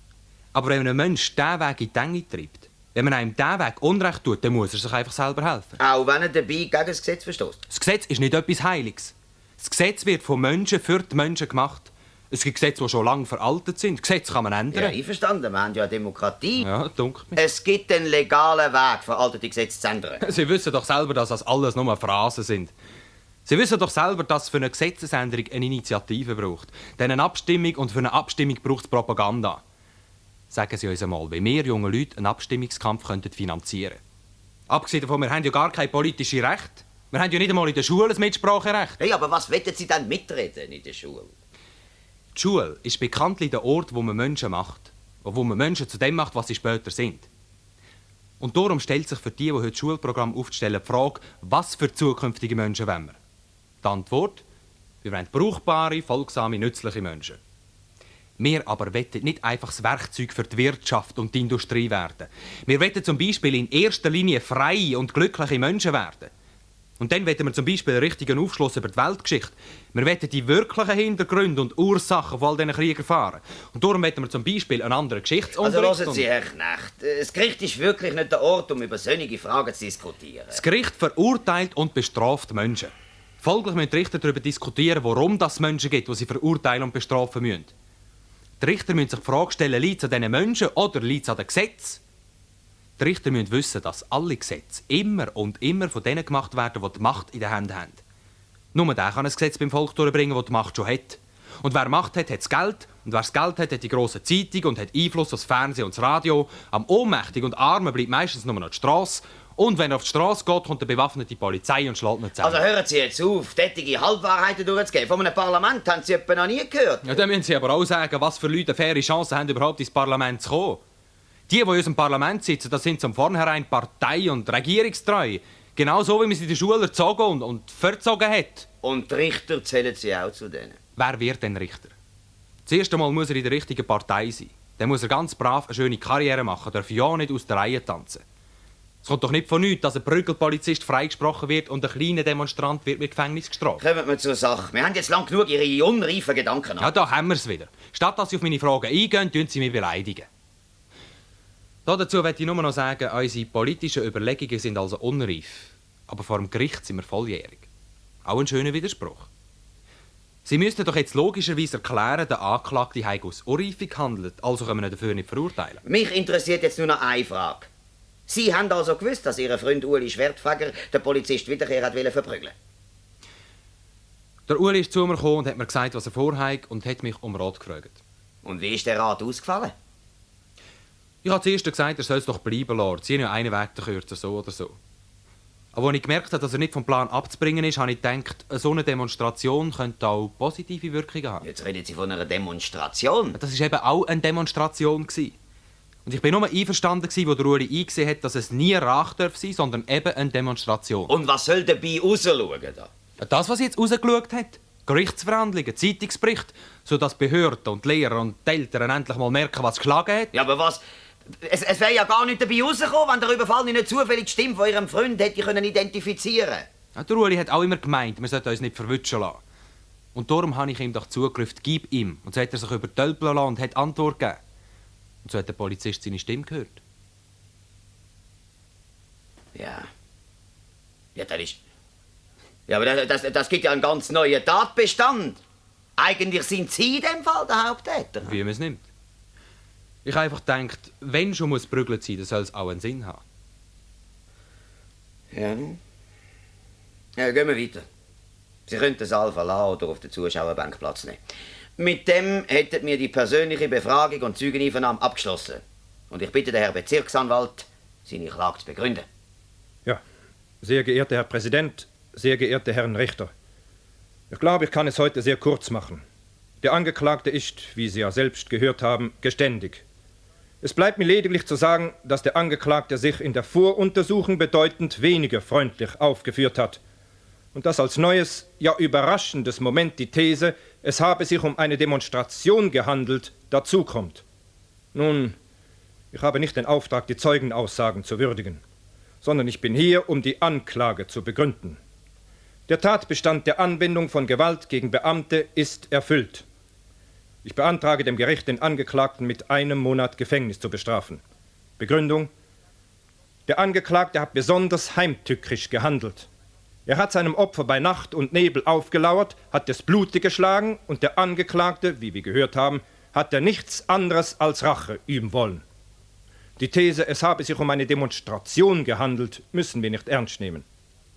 Aber wenn ein Mensch diesen Weg in die Enge treibt, wenn man einem diesen Weg Unrecht tut, dann muss er sich einfach selber helfen. Auch wenn er dabei gegen das Gesetz verstößt? Das Gesetz ist nicht etwas Heiliges. Das Gesetz wird von Menschen für die Menschen gemacht. Es gibt Gesetze, die schon lange veraltet sind. Gesetze kann man Ja, ändern. einverstanden. Wir haben ja eine Demokratie. Ja, dunkelt mich. Es gibt einen legalen Weg, veraltete Gesetze zu ändern. Sie wissen doch selber, dass das alles nur Phrasen sind. Sie wissen doch selber, dass es für eine Gesetzesänderung eine Initiative braucht. Dann eine Abstimmung und für eine Abstimmung braucht es Propaganda. Sagen Sie uns einmal, wie wir jungen Leute einen Abstimmungskampf finanzieren könnten. Abgesehen davon, wir haben ja gar kein politisches Recht. Wir haben ja nicht einmal in der Schule ein Mitspracherecht. Hey, aber was wollen Sie denn mitreden in der Schule? Die Schule ist bekanntlich der Ort, wo man Menschen macht. Wo man Menschen zu dem macht, was sie später sind. Und darum stellt sich für die heute das Schulprogramm aufstellen, die Frage, was für zukünftige Menschen wollen wir? Die Antwort? Wir wollen brauchbare, folgsame, nützliche Menschen. Wir aber wollen nicht einfach das Werkzeug für die Wirtschaft und die Industrie werden. Wir wollen zum Beispiel in erster Linie freie und glückliche Menschen werden. Und dann wollen wir zum Beispiel einen richtigen Aufschluss über die Weltgeschichte. Wir wollen die wirklichen Hintergründe und Ursachen von all diesen Kriegen erfahren. Und darum wollen wir zum Beispiel einen anderen Geschichtsunterricht. Also hören Sie, Herr Knecht, das Gericht ist wirklich nicht der Ort, um über solche Fragen zu diskutieren. Das Gericht verurteilt und bestraft Menschen. Folglich müssen die Richter darüber diskutieren, warum es Menschen gibt, die sie verurteilen und bestrafen müssen. Die Richter müssen sich die Frage stellen, liegt es an diesen Menschen oder liegt es an den Gesetzen? Die Richter müssen wissen, dass alle Gesetze immer und immer von denen gemacht werden, die die Macht in den Händen haben. Nur der kann ein Gesetz beim Volk durchbringen, das die Macht schon hat. Und wer Macht hat, hat das Geld. Und wer das Geld hat, hat die grosse Zeitung und hat Einfluss auf das Fernsehen und das Radio. Am Ohnmächtigen und Armen bleibt meistens nur noch die Strasse. Und wenn er auf die Strasse geht, kommt eine bewaffnete Polizei und schlägt ihn zusammen. Also hören Sie jetzt auf, tätige Halbwahrheiten durchzugeben. Von einem Parlament haben Sie etwa noch nie gehört. Ja, dann müssen Sie aber auch sagen, was für Leute eine faire Chance haben, überhaupt ins Parlament zu kommen. Die in unserem Parlament sitzen, das sind zum Vornherein Partei- und Regierungstreu. Genau so, wie man sie in der Schule erzogen und verzogen hat. Und die Richter zählen Sie auch zu denen? Wer wird denn Richter? Zuerst einmal muss er in der richtigen Partei sein. Dann muss er ganz brav eine schöne Karriere machen, darf ja nicht aus der Reihe tanzen. Es kommt doch nicht von nichts, dass ein Prügelpolizist freigesprochen wird und ein kleiner Demonstrant wird mit Gefängnis gestraft. Kommen wir zur Sache. Wir haben jetzt lang genug Ihre unreifen Gedanken. Ja, da haben wir es wieder. Statt dass Sie auf meine Fragen eingehen, tun Sie mich beleidigen. Dazu möchte ich nur noch sagen, unsere politischen Überlegungen sind also unreif. Aber vor dem Gericht sind wir volljährig. Auch ein schöner Widerspruch. Sie müssten doch jetzt logischerweise erklären, der Anklagte habe aus Unreife gehandelt, also können wir ihn dafür nicht verurteilen. Mich interessiert jetzt nur noch eine Frage. Sie haben also gewusst, dass Ihr Freund Uli Schwertfeger den Polizist Wiederkehr hat verprügeln. Der Uli ist zu mir gekommen und hat mir gesagt, was er vorhat und hat mich um Rat gefragt. Und wie ist der Rat ausgefallen? Ich habe zuerst gesagt, er soll es doch bleiben lassen. Sie haben ja einen Weg kürzer, so oder so. Aber als ich gemerkt habe, dass er nicht vom Plan abzubringen ist, habe ich gedacht, so eine Demonstration könnte auch positive Wirkungen haben. Jetzt reden Sie von einer Demonstration? Das war eben auch eine Demonstration. Und ich bin nur einverstanden, wo der Uli eingesehen hat, dass es nie Rache sein darf, sondern eben eine Demonstration. Und was soll dabei rausschauen? Da? Das, was jetzt rausgeschaut hat. Gerichtsverhandlungen, Zeitungsbericht, sodass Behörden und Lehrer und die Eltern endlich mal merken, was geschlagen hat. Ja, aber was? Es wäre ja gar nicht dabei rausgekommen, wenn der Überfallene nicht zufällig die Stimme von Ihrem Freund hätte identifizieren können. Ja, der Uli hat auch immer gemeint, wir sollten uns nicht verwutschen lassen. Und darum habe ich ihm doch zugerufen, gib ihm. Und so hat er sich übertölpeln lassen und hat Antwort gegeben. Und so hat der Polizist seine Stimme gehört. Ja. Ja, das ist... Ja, aber das gibt ja einen ganz neuen Tatbestand. Eigentlich sind Sie in dem Fall der Haupttäter. Wie man es nimmt. Ich habe einfach gedacht, wenn schon muss prügelt sein, dann soll es auch einen Sinn haben. Ja. Ja, gehen wir weiter. Sie können den Saal verlassen oder auf der Zuschauerbank Platz nehmen. Mit dem hätten wir die persönliche Befragung und Zeugeneinvernahme abgeschlossen. Und ich bitte den Herrn Bezirksanwalt, seine Klage zu begründen. Ja, sehr geehrter Herr Präsident, sehr geehrte Herren Richter. Ich glaube, ich kann es heute sehr kurz machen. Der Angeklagte ist, wie Sie ja selbst gehört haben, geständig. Es bleibt mir lediglich zu sagen, dass der Angeklagte sich in der Voruntersuchung bedeutend weniger freundlich aufgeführt hat. Und dass als neues, ja überraschendes Moment die These, es habe sich um eine Demonstration gehandelt, dazukommt. Nun, ich habe nicht den Auftrag, die Zeugenaussagen zu würdigen, sondern ich bin hier, um die Anklage zu begründen. Der Tatbestand der Anwendung von Gewalt gegen Beamte ist erfüllt. Ich beantrage dem Gericht, den Angeklagten mit 1 Monat Gefängnis zu bestrafen. Begründung: Der Angeklagte hat besonders heimtückisch gehandelt. Er hat seinem Opfer bei Nacht und Nebel aufgelauert, hat es blutig geschlagen und der Angeklagte, wie wir gehört haben, hat er nichts anderes als Rache üben wollen. Die These, es habe sich um eine Demonstration gehandelt, müssen wir nicht ernst nehmen.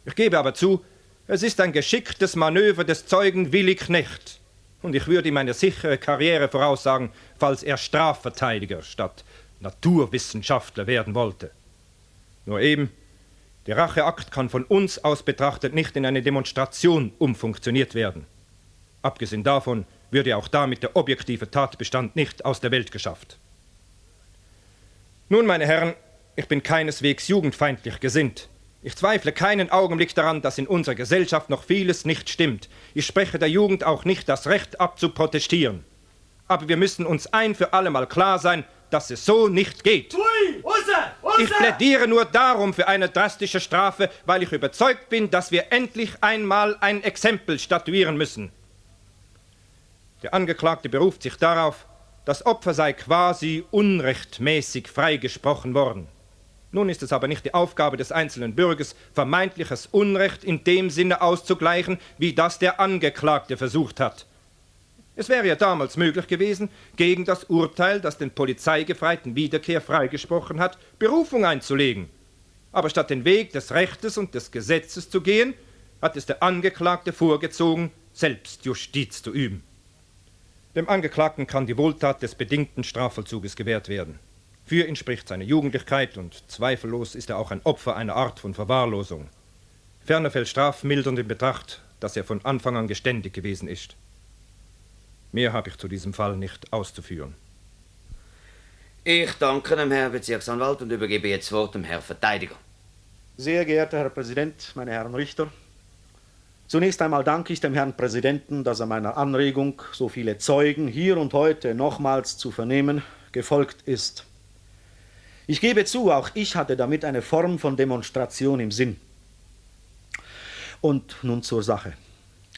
Ich gebe aber zu, es ist ein geschicktes Manöver des Zeugen Willi Knecht. Und ich würde ihm eine sichere Karriere voraussagen, falls er Strafverteidiger statt Naturwissenschaftler werden wollte. Nur eben, der Racheakt kann von uns aus betrachtet nicht in eine Demonstration umfunktioniert werden. Abgesehen davon würde auch damit der objektive Tatbestand nicht aus der Welt geschafft. Nun, meine Herren, ich bin keineswegs jugendfeindlich gesinnt. Ich zweifle keinen Augenblick daran, dass in unserer Gesellschaft noch vieles nicht stimmt. Ich spreche der Jugend auch nicht das Recht ab, zu protestieren. Aber wir müssen uns ein für alle Mal klar sein, dass es so nicht geht. Ich plädiere nur darum für eine drastische Strafe, weil ich überzeugt bin, dass wir endlich einmal ein Exempel statuieren müssen. Der Angeklagte beruft sich darauf, das Opfer sei quasi unrechtmäßig freigesprochen worden. Nun ist es aber nicht die Aufgabe des einzelnen Bürgers, vermeintliches Unrecht in dem Sinne auszugleichen, wie das der Angeklagte versucht hat. Es wäre ja damals möglich gewesen, gegen das Urteil, das den Polizeigefreiten Wiederkehr freigesprochen hat, Berufung einzulegen. Aber statt den Weg des Rechtes und des Gesetzes zu gehen, hat es der Angeklagte vorgezogen, Selbstjustiz zu üben. Dem Angeklagten kann die Wohltat des bedingten Strafvollzuges gewährt werden. Für ihn spricht seine Jugendlichkeit und zweifellos ist er auch ein Opfer einer Art von Verwahrlosung. Ferner fällt strafmildernd in Betracht, dass er von Anfang an geständig gewesen ist. Mehr habe ich zu diesem Fall nicht auszuführen. Ich danke dem Herrn Bezirksanwalt und übergebe jetzt das Wort dem Herrn Verteidiger. Sehr geehrter Herr Präsident, meine Herren Richter, zunächst einmal danke ich dem Herrn Präsidenten, dass er meiner Anregung, so viele Zeugen hier und heute nochmals zu vernehmen, gefolgt ist. Ich gebe zu, auch ich hatte damit eine Form von Demonstration im Sinn. Und nun zur Sache.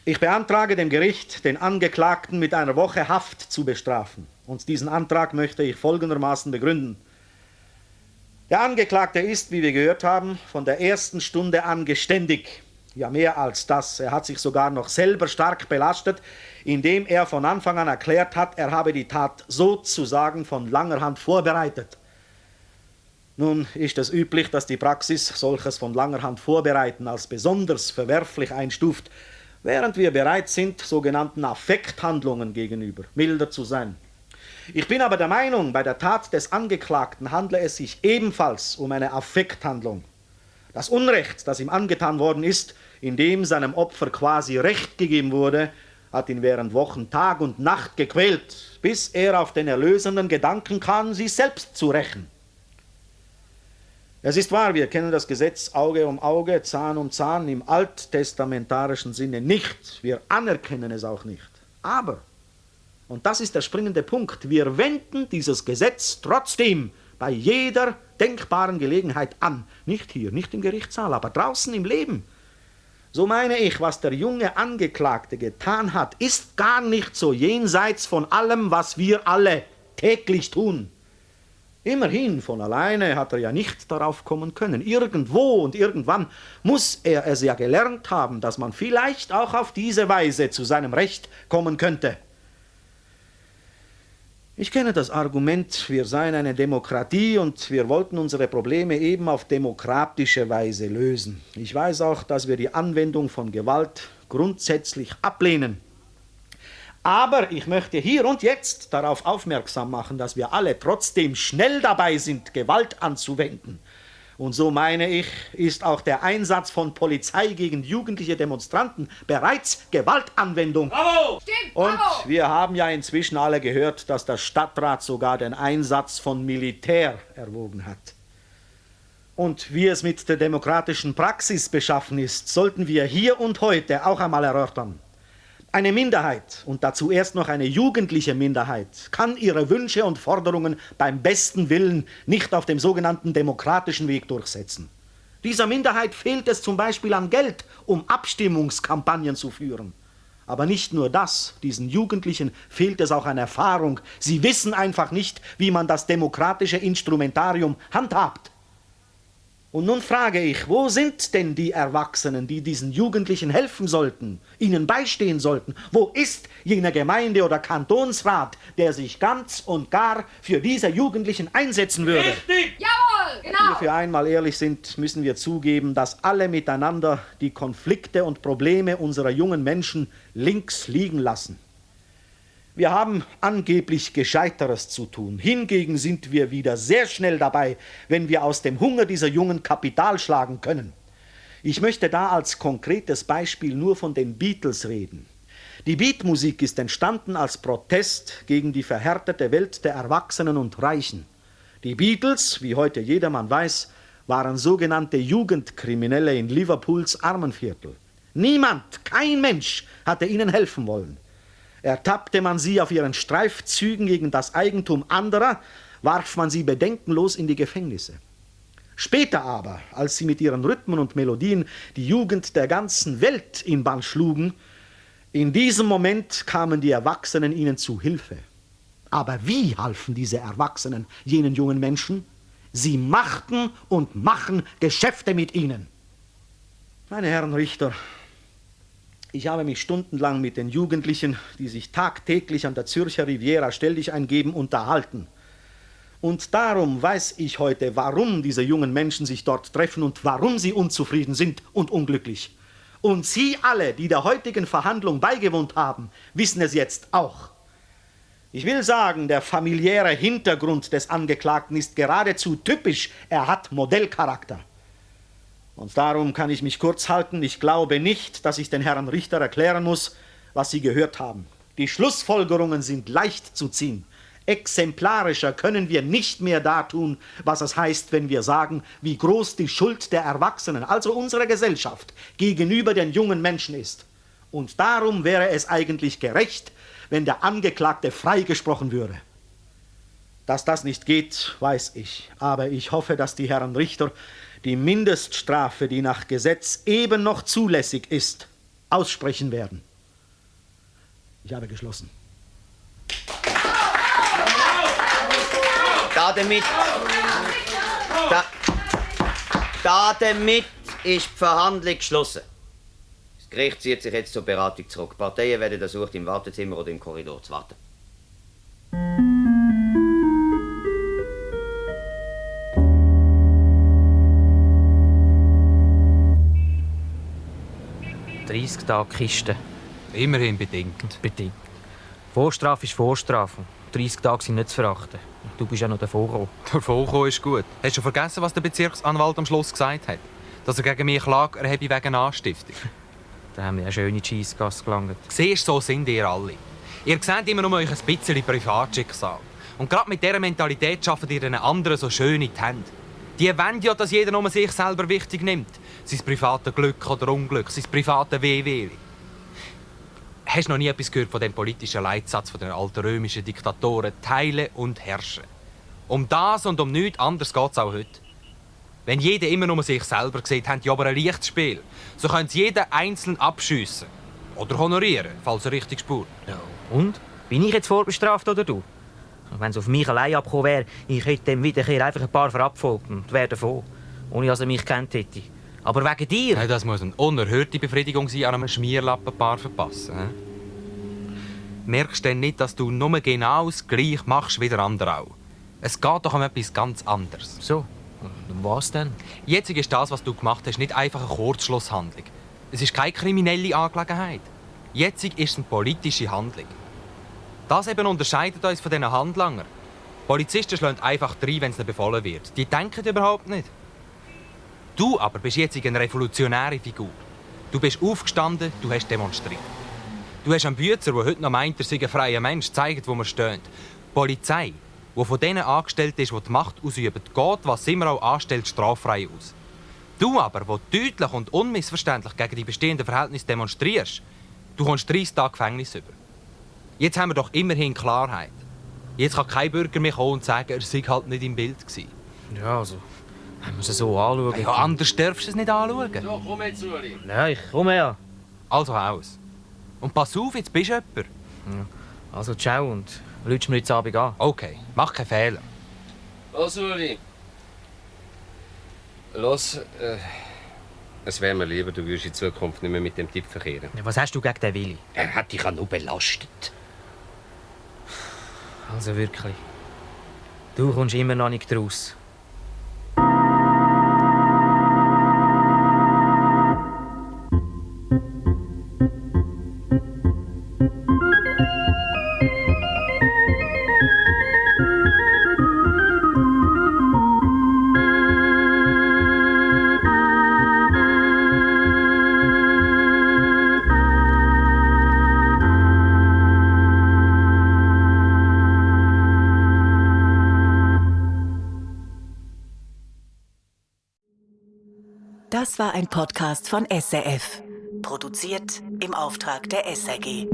Ich beantrage dem Gericht, den Angeklagten mit einer Woche Haft zu bestrafen. Und diesen Antrag möchte ich folgendermaßen begründen. Der Angeklagte ist, wie wir gehört haben, von der ersten Stunde an geständig. Ja, mehr als das. Er hat sich sogar noch selber stark belastet, indem er von Anfang an erklärt hat, er habe die Tat sozusagen von langer Hand vorbereitet. Nun ist es üblich, dass die Praxis solches von langer Hand vorbereiten als besonders verwerflich einstuft, während wir bereit sind, sogenannten Affekthandlungen gegenüber milder zu sein. Ich bin aber der Meinung, bei der Tat des Angeklagten handle es sich ebenfalls um eine Affekthandlung. Das Unrecht, das ihm angetan worden ist, indem seinem Opfer quasi Recht gegeben wurde, hat ihn während Wochen Tag und Nacht gequält, bis er auf den erlösenden Gedanken kam, sich selbst zu rächen. Es ist wahr, wir kennen das Gesetz Auge um Auge, Zahn um Zahn im alttestamentarischen Sinne nicht. Wir anerkennen es auch nicht. Aber, und das ist der springende Punkt, wir wenden dieses Gesetz trotzdem bei jeder denkbaren Gelegenheit an. Nicht hier, nicht im Gerichtssaal, aber draußen im Leben. So meine ich, was der junge Angeklagte getan hat, ist gar nicht so jenseits von allem, was wir alle täglich tun. Immerhin, von alleine hat er ja nicht darauf kommen können. Irgendwo und irgendwann muss er es ja gelernt haben, dass man vielleicht auch auf diese Weise zu seinem Recht kommen könnte. Ich kenne das Argument, wir seien eine Demokratie und wir wollten unsere Probleme eben auf demokratische Weise lösen. Ich weiß auch, dass wir die Anwendung von Gewalt grundsätzlich ablehnen. Aber ich möchte hier und jetzt darauf aufmerksam machen, dass wir alle trotzdem schnell dabei sind, Gewalt anzuwenden. Und so meine ich, ist auch der Einsatz von Polizei gegen jugendliche Demonstranten bereits Gewaltanwendung. Bravo! Stimmt, bravo! Und wir haben ja inzwischen alle gehört, dass der Stadtrat sogar den Einsatz von Militär erwogen hat. Und wie es mit der demokratischen Praxis beschaffen ist, sollten wir hier und heute auch einmal erörtern. Eine Minderheit, und dazu erst noch eine jugendliche Minderheit, kann ihre Wünsche und Forderungen beim besten Willen nicht auf dem sogenannten demokratischen Weg durchsetzen. Dieser Minderheit fehlt es zum Beispiel an Geld, um Abstimmungskampagnen zu führen. Aber nicht nur das, diesen Jugendlichen fehlt es auch an Erfahrung. Sie wissen einfach nicht, wie man das demokratische Instrumentarium handhabt. Und nun frage ich, wo sind denn die Erwachsenen, die diesen Jugendlichen helfen sollten, ihnen beistehen sollten? Wo ist jener Gemeinde- oder Kantonsrat, der sich ganz und gar für diese Jugendlichen einsetzen würde? Richtig! Jawohl, Wenn genau! wir für einmal ehrlich sind, müssen wir zugeben, dass alle miteinander die Konflikte und Probleme unserer jungen Menschen links liegen lassen. Wir haben angeblich Gescheiteres zu tun. Hingegen sind wir wieder sehr schnell dabei, wenn wir aus dem Hunger dieser Jungen Kapital schlagen können. Ich möchte da als konkretes Beispiel nur von den Beatles reden. Die Beatmusik ist entstanden als Protest gegen die verhärtete Welt der Erwachsenen und Reichen. Die Beatles, wie heute jedermann weiß, waren sogenannte Jugendkriminelle in Liverpools Armenviertel. Niemand, kein Mensch hatte ihnen helfen wollen. Ertappte man sie auf ihren Streifzügen gegen das Eigentum anderer, warf man sie bedenkenlos in die Gefängnisse. Später aber, als sie mit ihren Rhythmen und Melodien die Jugend der ganzen Welt in Bann schlugen, in diesem Moment kamen die Erwachsenen ihnen zu Hilfe. Aber wie halfen diese Erwachsenen jenen jungen Menschen? Sie machten und machen Geschäfte mit ihnen. Meine Herren Richter, ich habe mich stundenlang mit den Jugendlichen, die sich tagtäglich an der Zürcher Riviera Stelldichein eingeben, unterhalten. Und darum weiß ich heute, warum diese jungen Menschen sich dort treffen und warum sie unzufrieden sind und unglücklich. Und Sie alle, die der heutigen Verhandlung beigewohnt haben, wissen es jetzt auch. Ich will sagen, der familiäre Hintergrund des Angeklagten ist geradezu typisch. Er hat Modellcharakter. Und darum kann ich mich kurz halten. Ich glaube nicht, dass ich den Herrn Richter erklären muss, was Sie gehört haben. Die Schlussfolgerungen sind leicht zu ziehen. Exemplarischer können wir nicht mehr dartun, was es heißt, wenn wir sagen, wie groß die Schuld der Erwachsenen, also unserer Gesellschaft, gegenüber den jungen Menschen ist. Und darum wäre es eigentlich gerecht, wenn der Angeklagte freigesprochen würde. Dass das nicht geht, weiß ich. Aber ich hoffe, dass die Herren Richter die Mindeststrafe, die nach Gesetz eben noch zulässig ist, aussprechen werden. Ich habe geschlossen. Damit ist die Verhandlung geschlossen. Das Gericht zieht sich jetzt zur Beratung zurück. Die Parteien werden ersucht, im Wartezimmer oder im Korridor zu warten. «30 Tage Kiste.» Immerhin bedingt. Bedingt. Vorstrafe ist Vorstrafe. 30 Tage sind nicht zu verachten. Du bist ja noch davor gekommen. Davon ist gut. Hast du vergessen, was der Bezirksanwalt am Schluss gesagt hat? Dass er gegen mich Klage erhebe wegen Anstiftung. Da haben wir eine schöne Scheissgasse gelangt. Siehst, so sind ihr alle. Ihr seht immer nur euch ein bisschen Privatschicksal. Und gerade mit dieser Mentalität schafft ihr den anderen so schön in die Hände. Die wollen ja, dass jeder nur sich selber wichtig nimmt. Sein privates Glück oder Unglück, sein privates Wehwehli. Hast du noch nie etwas gehört von dem politischen Leitsatz von den alten römischen Diktatoren «Teile und herrsche»? Um das und um nichts anderes geht es auch heute. Wenn jeder immer nur sich selber sieht, haben die aber ein Lichtspiel. So können sie jeden einzeln abschiessen. Oder honorieren, falls er richtig spürt. Ja, und? Bin ich jetzt vorbestraft oder du? Wenn es auf mich allein abgekommen wäre, ich hätte dem Wiederkehr einfach ein paar verabfolgt und wäre davon. Ohne dass er mich kennt hätte. Aber wegen dir? Ja, das muss eine unerhörte Befriedigung sein, an einem Schmierlappenpaar verpassen. Merkst du denn nicht, dass du nur genau das Gleiche machst wie der andere auch? Es geht doch um etwas ganz anderes. So, und was denn? Jetzt ist das, was du gemacht hast, nicht einfach eine Kurzschlusshandlung. Es ist keine kriminelle Angelegenheit. Jetzt ist es eine politische Handlung. Das eben unterscheidet uns von diesen Handlangern. Polizisten schlagen einfach rein, wenn es ihnen befohlen wird. Die denken überhaupt nicht. Du aber bist jetzt eine revolutionäre Figur. Du bist aufgestanden, du hast demonstriert. Du hast einem Bützer, der heute noch meint, er sei ein freier Mensch, gezeigt, wo wir stehen. Die Polizei, die von denen angestellt ist, die die Macht ausüben, geht, was immer auch anstellt, straffrei aus. Du aber, der deutlich und unmissverständlich gegen die bestehenden Verhältnisse demonstrierst, du kommst 30 Tage Gefängnis über. Jetzt haben wir doch immerhin Klarheit. Jetzt kann kein Bürger mehr kommen und sagen, er sei halt nicht im Bild gewesen. Ja, also, wenn wir es so anschauen... Ja, anders darfst du es nicht anschauen. So, komm jetzt, Uli. Ja, ich komme ja. Also aus. Und pass auf, jetzt bist du jemand. Ja. Also, ciao und lütsch mir jetzt Abend an. Okay, mach keinen Fehler. Los, Uli. Los, es wäre mir lieber, du würdest in Zukunft nicht mehr mit dem Typ verkehren. Ja, was hast du gegen den Willi? Er hat dich ja nur belastet. Also wirklich. Du kommst immer noch nicht raus. Das war ein Podcast von SRF. Produziert im Auftrag der SRG.